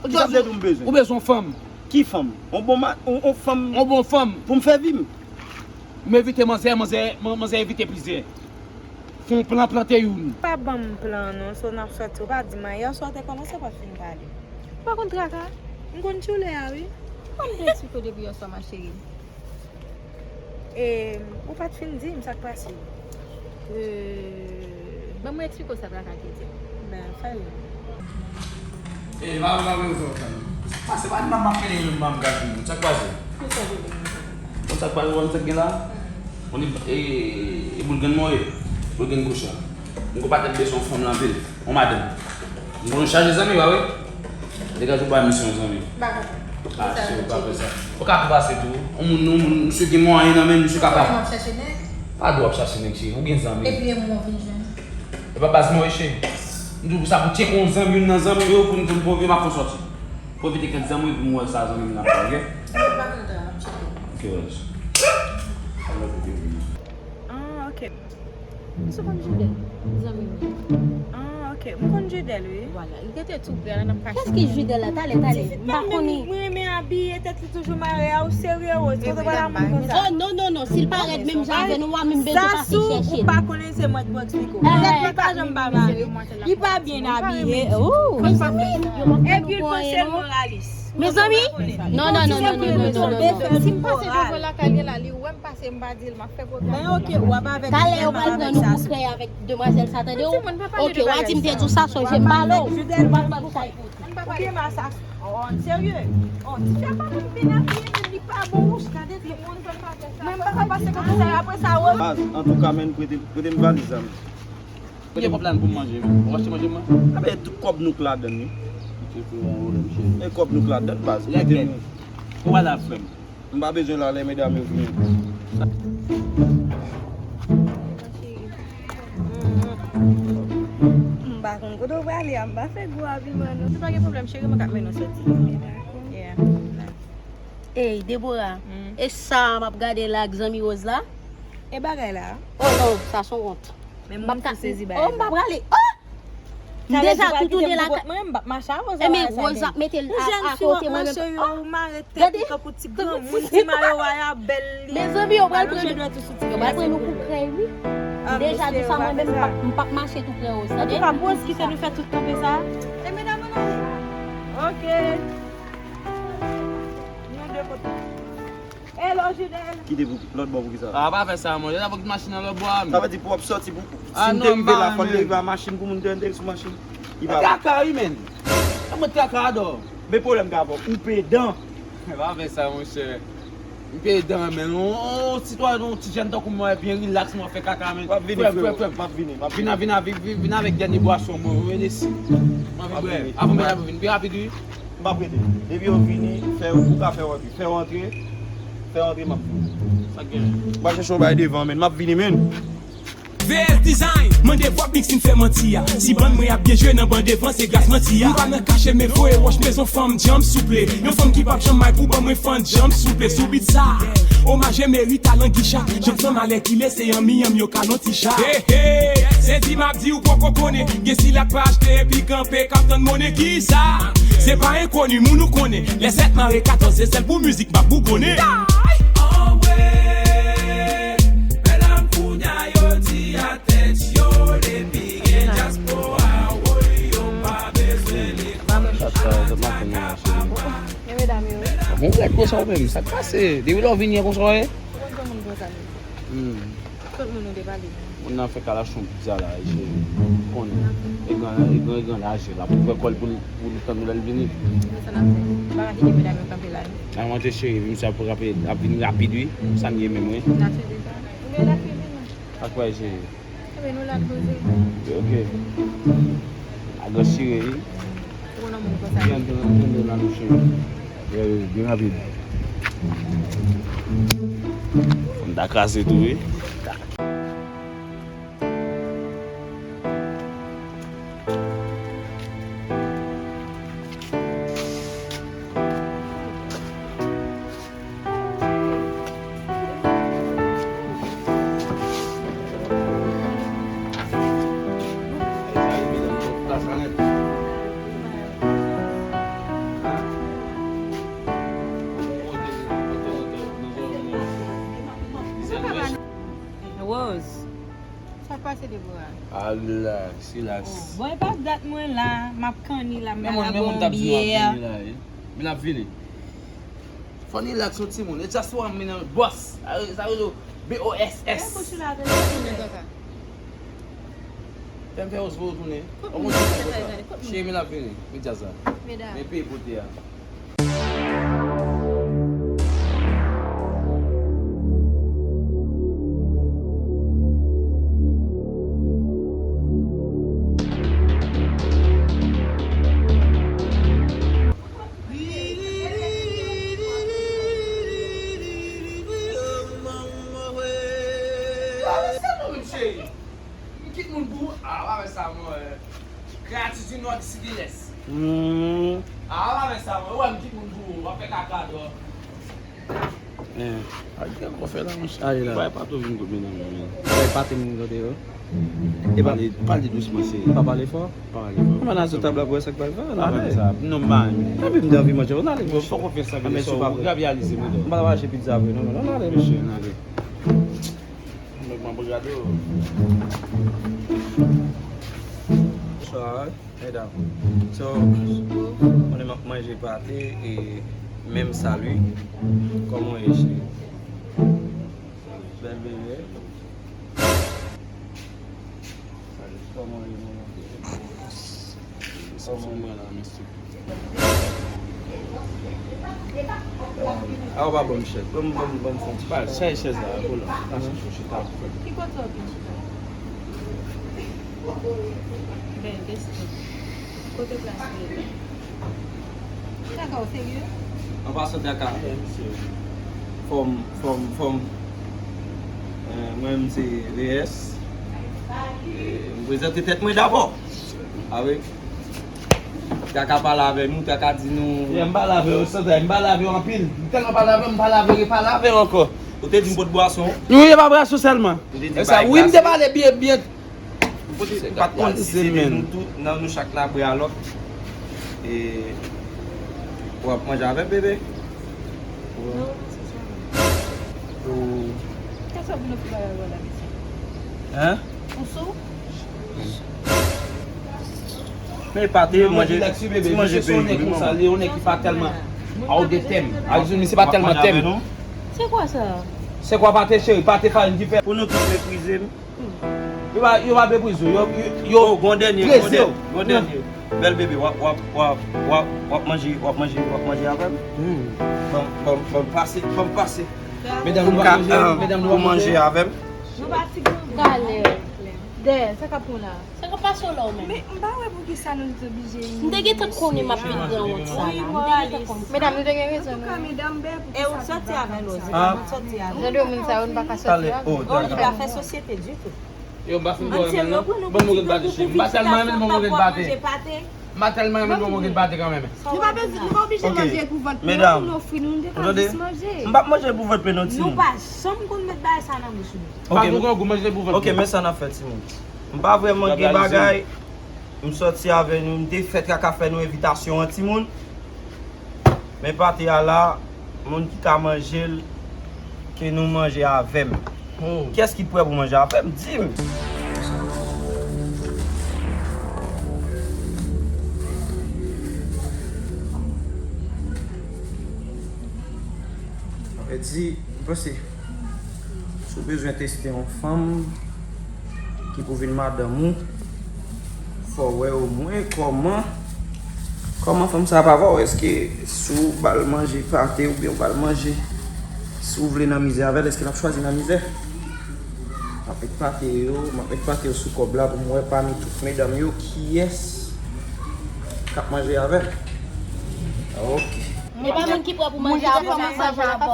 Kisa m te di w m bezwen? Ou bezwen yon fanm. Ki fanm? On bon ma, on, on fanm. On bon fanm. Pou m fè vi m. M evite manzè, manzè, man- manzè evite plizyè. Fè yon plan, plante youn. Pa ban m plan non, so n ap sòti. Ou pa di m anyen. Yè swa w te kòmanse pa t fin pale. Ou pa konn traka? M konn tchoule a wi. Ban m te eksplike w depi yè swa ma chérie. E, ou pa t fin di m sa k pase. Euh, ban mwen eksplike w sa traka vle di. Ben, fè l. E, ma, ma, ma, ma, ma. Sa k pase? Pa di m ap mele youn ban m gad moun. Sa k pase? Ki sa w vle? Bon, sa k pase, w konn sa k gen la? Bon, e, e, e boul grenn mwen ye. Boul grenn goch la. M gon patnè m bezwen yon fanm la anpil. Yon madanm. M gon chaje zanmi, pa vre? Degaje w ba misye yon zanmi. M pa konprann. Ah, si w pa fè sa. Ou ka tou pase tou. Yon moun, yon moun, misye gen mwayen nan men l, misye kapab. Ou ap chache nèg? Pa dwe ap chache nèg, cheri. Ou gen zanmi. Epi e mwen w vin jwenn. E pa baz mwen, cheri. M di w pou sa, pou tcheke yon zanmi, youn nan zanmi m yo, pou n, pou n, pou n vin ap fè sòti. Pwofite kèk zanmi pou m wè sa zanmi m nan fè, ok? Ou pa konn tan, m ap tcheke. Ok, wè. Ah, ok. M sou fanm Jidèl, zanmi m nan. Ah, ok. M konn Jidèl, wi. Vwala, li rete tou prè la, n ap kache. Kiyès ki Jidèl la? Talè, talè. M pa konnen. Mwen renmen abiye, tèt li toujou mare a, ou serye, Rose? Kote w pral ap moun konsa? Oh, non, non, non. Si l parèt menm jan avè nou, w a menm bezwen pase chèche l. Ou pa konnen se mwen ki pou eksplike w. Tèt li pa janm pa mare. Li pa byen abiye. Ooh. Mezanmi, yo p ap fè nou anyen, non. Mezanmi. Non, non, non, non, non, non, non, non. Si m pase devan lakay li la, li wè m pase, m pa di l, m ap fè pwoblèm. Ben, ok, w ap avèk Jidèl, m ap avèk Sasou. Talè yo pral pran nou pou frè avèk demwazèl sa, tande w? Ok, w a di m te di w sa, sonje m pale w. Jidèl, w ap pran kay pou ou. Ou gen mal sa. Oh, serye? Oh, ti fi a pa menm byen abiye, menm li pa bon wouch, gade timoun. Menm pa ka pase komisarya apre sa, wè. Baz, antouka, menn, prete, prete m valiz la, menn. Kote kòb la pou m manje? Ou achte manje mwen? A ben, tout kòb nou k ladann, wi. Misye pou yon wole, misye. E kòb nou k ladann, baz. Lè prete m. Ou pa la, frè m. M pa bezwen la, lè medam yo vini. M pa konn kote w prale a, m pa fè gwo abiman, non. Se pa gen pwoblèm, cheri, mwen k ap mennen w soti. Yeah. Ey, Deborah, e sa m ap gade la ak zanmi Rose la? E bagay la? Oh non, sa son wont. Men moun sou sezi bagay sa. Oh, m pa prale. Oh! M deja tou tounen lakay. Mwen, m p ap mache avè w. Ebyen, Rose ap mete l a kote mwen menm. Ou jèn fi, ou mare tèt ou tankou ti granmoun, ti mayo a bèl li. Mezanmi, yo pral pran nou, yo pral pran nou pou krèy, wi. M deja di sa, mwen menm, m p ap, m p ap mache tou prè Rose, tande? Antouka, Rose kite nou fè tout kanpe sa. E medam ann ale. Ok. Nou de kote. Hello, Jidèl. Kite pou lòt bò pou kisa? A, pa fè sa, monchè. Sa pou kit machin nan lòt bò a, men. Sa vle di pou w ap sòti pou, si m te rive la, fò m te rive a machin pou moun te antre sou machin. Li pa traka, wi, menn. Sa mwen traka adò. Men pwoblèm ka avè w, ou pedan. Pa fè sa, monchè. M pedan, menn. On, on sitwayen, on ti jèn tankou mwen, byen rilaks, mwen fè kaka, menn. M ap vini, frè, frè, frè. M ap vini, m ap vini. Vin, vin, vin, vin, vin avèk dènye bwason mwen, mwen resi. M anvi bwè. Avan medam yo vin, pi rapid, wi. M p ap rete. Depi yo vini, fè, ou ka fè yo antre. Fè yo antre, fè yo antre, m ap fè. Sa k gen? M pral chèche yon bagay devan, menn. M ap vini, menn. V S Design, mande Vòb Mix si n fè manti a. Si bann mwen ap byen jwe nan ban devan, se gras manti a. M pa nan kache, men voye wòch, m bezwen fanm djanm, souple. Yon fanm ki p ap janm may pou ban mwen fann djanm, souple. Sou beat sa, omaj e merit a Languicha. Jan fanm alèkile, se an miyanm yo ka lonti cha. Hey, hey, se di m ap di ou poko konnen. Gen sila k pa achte epi kanpe k ap tann monnen kisa? Se pa enkoni, moun ou konnen. Lè sèt mare katòz, se sèl pou mizik m ap bougonnen. Anwe, medam kounya yo di a tèt yo, depi gen dyaspora, woy, yo pa bezwen lekòl. Sa, sa, sa maten nan cheri. E medam yo. Bon, ou wè konsa ou menm, sa k pase? Depi lè w vini an konsa w ye? Ou konn jan moun konsa menm. Hmm. Kot moun ou te pale? Moun nan fè kalachon pizza la, cheri. Konnen. E gran, e gran, e gran laje la. Pou fè kòl pou, pou tann lè l vini. Men sa n ap fè. M pa ka kite medam yo kanpe la, non. Nan manje cheri, vin sa pou rape, ap vin rapid, wi. Sa m ye menm, wi. N ap fè deja. Ou gen la fè vin, non. Ak wè, cheri. Enben, nou la poze. Ok. Agan chire, wi. Ou nan moun konsa. Byen, byen, byen, byen, la, nou cheri. Byen, byen rapid. Fò m ta kraze tou, wi. Rose. Sa pase, Deborah? Ah, relax, relax. Oh, bon, e pa dat mwen la, m ap kanni la, m al bwè yon byè. Men moun t ap di w ap vini la, wi. Men l ap vini. Fò n relax yon timoun. E just one minute, boss. Sa rele yo B O S S. Fè m fè Rose voye w tounen. Cheri, men l ap vini. Men djaz la. Men peyi pote a. Kit moun pou ou. Ah, pa fè sa, mwen. Kreyati di nò, di si, di lès. Hmm. Ah, pa fè sa, mwen. Ou wè m kit moun pou ou. W ap fè kaka, dò. Eh. A gen kò fè la, monchè. Ale la. Bay pato vin kote medam yo, men. Bay pato vin kote yo. E pa pale, pale dousman, cheri. Pa pale fò? Pa pale fò. Mwen nan sou tab la pou wè sa k pral fè. Pa fè sa. Non, man. Epi m te anvi manje, n ale. Fò konfyans avè sa, ou rabyalize, men. M pa t ap achte pizza vre, non, non, n ale. Mesye, n ale. Nèg m ap gade w. Bonsoir, medam. So, konnen m ap manje pate e menm sali. Kòman w ye, cheri? Bèl bebe. Kòman w ye, manman? Kòman w ye? A, ou pa ban m chèz. Ban m, ban m, ban m fè yon ti chèz. Chèz la, kou la. Chita. Ki kote w vin chita? Ben, desann. Kote plas li ye? Kaka, w serye? An pasan, Kaka. Fòm, fòm, fòm. Eh, mwen menm se V S. Eh, m prezante tèt mwen dabò. A wi. Kaka pale avè nou, Kaka di nou. Yeah, m pale avè yo, santa, m pale avè yo anpil. M tèlman pale avè yo, m pale avè yo, pale avè yo ankò. Ou te di m pot bwason. Wi, e pa bwason sèlman. Ou te di bay glas. Wi, m te pale byen, byen. M pa t konn si se de nou tou, nan nou chak n ap bwè a lòt. E w ap manje avè m, bebe? Non, mèsi, sa va. Ou... Kèlkeswa pou nou fè bagay wè la, mesye. Hein? Ou sou? Men pate, manje, ti manje peyi. Yon nèg konsa, li yon nèg ki pa tèlman out de thème. A, misye pa tèlman thème. Se kwa sa? Se kwa pate, cheri? Pate farin ki fè. Pou nou tout meprize m. Yo pa, yo pa meprize w, yo, yo, yo... Oh, gon dènye, gon dènye, gon dènye. Bèl bebe, w ap, w ap, w ap, w ap, w ap manje, w ap manje, w ap manje avè m? Hmm. Ban m, ban m, ban m pase, ban m pase. Medam, nou pa manje, medam, nou pa manje avè m? Nou pa ti granmoun. Talè. Dèyè, sa k ap pran la? Sa k ap pase w la, ou menm? Men, m pa wè poukisa nou te oblije ri. M te gentan konnen m ap vin pran wont sa la. M te gentan konn sa. Medam, nou te gen rezon, non? Antouka, medam, bèl, e ou sòti avè l, Ozi. Kòman w sòti avè l? Jan de moun sa yo, nou pa ka sòti avè yo. Oh, li pa fè sosyete ditou. Yo, m pa fin dòmi, non. Ban m yon grenn pate, cheri. M pa tèlman renmen l, ban m yon grenn pate. M pa tèlman renmen l, ban m yon grenn pate kanmenm. Nou pa bezwen, nou pa oblije manje pou vant nou, pou nou ofri nou, nou te ka jis manje. M p ap manje pou vant mwen non, timoun. Nou pa janm konn met bagay sa nan bouch nou. Ok, pa pou grangou, manje pou vant nou. Ok, men sa n ap fè, timoun. M pa vrèman gen bagay. M sòti avè nou, m te fè Kaka fè nou envitasyon an, timoun. Men pate a la, moun ki ka manje l, ke nou manje avè m. Oh. Kiyès ki prè pou manje avè m? Di m. Sa vle di, m panse, si w bezwen teste yon fanm, Ki pou vin madanm ou, fò w wè omwen kòman, kòman fanm sa ap avè w. Èske si w ba l manje pate oubyen w ba l manje, si w vle nan mizè avè l, èske l ap chwazi nan mizè? M ap met pate yo, m ap met pate yo sou kòb la pou m wè pami tout medam yo kiyès k ap manje avè l. Ok. E pa moun ki prè pou manje avè w, manje avè w.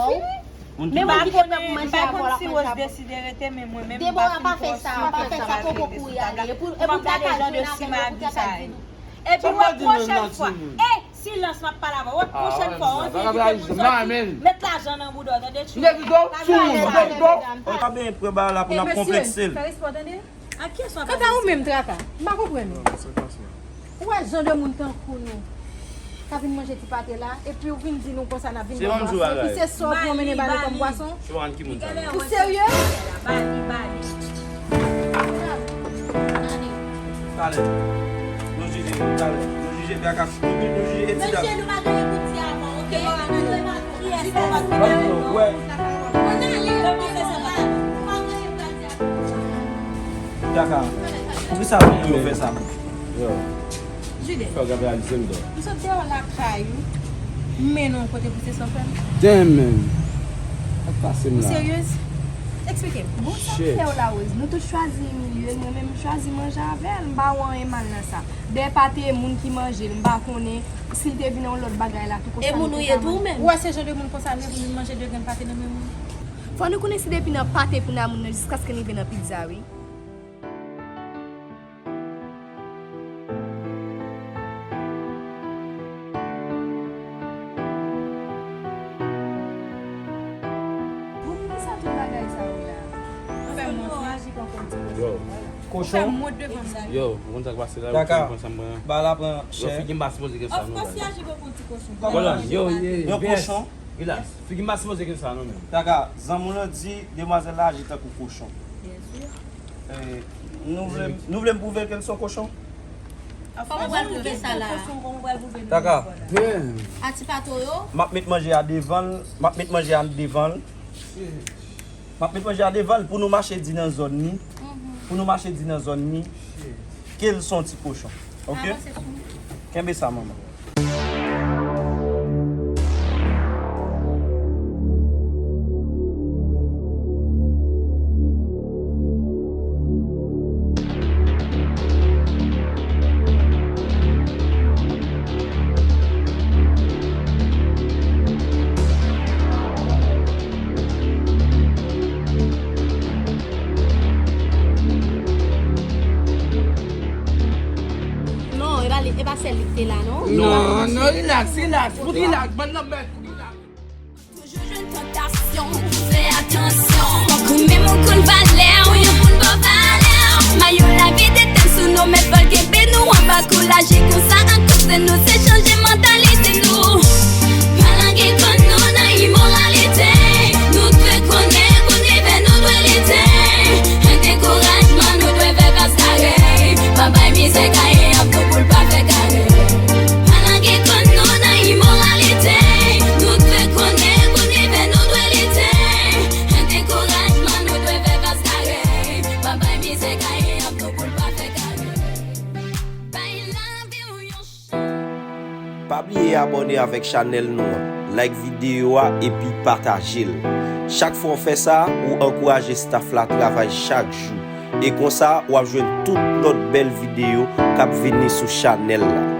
Moun ki men moun ki te prè pou manje avè w, l ap manje avè w. Debora, pa fè sa, pa fè sa, poko kouri ale. E pou, e pou kaka jwenn avè nou, pou kaka di nou. Epi wè pwochèn fwa. E silans, m ap pale avè w. Wè pwochèn fwa, w anvi evite moun sòti, met lajan nan bouda w, tande, tchou. Ou pa benyen pran bagay la pou n ap konplekse l. Kanta ou menm, Traka, m pa konprann ou. Ou wè jan de moun tankou nou ka vin manje ti pate la, epi ou vin di nou konsa n ap vin bwè bwason, epi se sa w pran mennen ba nou kòm bwason? Ou serye? Talè. Nou jije, talè. Nou jije Traka. Nou, nou jije Etida. Mesye, nou pa gen pou di avan, oke? Kiyès ki pa gen pou di avan? Ann ale, nou pa gen pou di avan. Traka, poukisa w fè sa? Yo. Jide. Fè w gade realize m dò. M sot deyò lakay ou, m mennen w kote pou se sa w fè m. Damn, man. Sa k pase m la? Ou seryez? Eksplike m. Bon, sa m fè w la, Rose? Nou tout chwazi milye l, mwen menm m chwazi manje avè l. M pa wè anyen mal nan sa. Dèyè pate, moun ki manje l, m pa konnen si l te vin yon lòt bagay la tou konsa. E moun ou ye tou, ou menm? Ou wè se jan de moun konsa nou ye pou nou manje de grenn pate nan menm moun? Fò nou konnen si depi nan pate pou nan moun nan jiskaske n rive nan pizza, wi. Bon, poukisa tout bagay sa yo la? Fè m wont, wi. Yo. Kochon. Fè m wont devan m la. Yo, ou konn sa k pase la, yo konn sa m pran. Ba la pran chè. Yo, figi m pa sipoze gen sa non. Of course, yo aji pou yon ti kochon. Yo, yo, yo, yon kochon. Relax. Figi m pa sipoze gen sa non, menm. Traka, zanmi w lan di demwazèl la aji tankou kochon. Byen si. Eh, nou vle, nou vle m pwouve ke l se yon kochon? Kòman w pral pwouve sa la? Kòman w pral pwouve nou? Traka. A ti pato yo? M ap met manje a devan l, m ap met manje a devan l. M ap met manje a devan l pou nou mache di nan zòn li. Pou nou mache di nan zòn li ke l se yon ti kochon. Ok? Kenbe sa, manman. Non, e pa li, e pa sèl li ki te la, non. Non, non, relax, relax, fout relax, bann nan mèt, fout relax. Toujou jwenn tantasyon, fè atansyon. Fòk ou menm ou konn valè w, yon moun ba w valè w. Mayo lavi detann sou nou, men fò l kenbe nou anba kou l aji konsa akoz de nou, se chanje mantalite nou. Malangre kò nou nan imoralite, nou dwe konnen kote fè nou dwe lite. Dekourajman, nou dwe fè fas kare. Pa bay mizè gaye ap tou pou l pa fè kare. Malangre kò nou nan imoralite, nou dwe konnen kote fè nou dwe lite. Dekourajman, nou dwe fè fas kare. Pa bay mizè gaye ap tou pou l pa fè kare. Bay lavi w yon Pa bliye abòne avèk chanèl nou an, like videyo a epi pataje l. Chak fwa w fè sa, ou ankouraje staff la travay chak jou. E konsa, w ap jwenn tout lòt bèl videyo k ap vini sou chanèl la.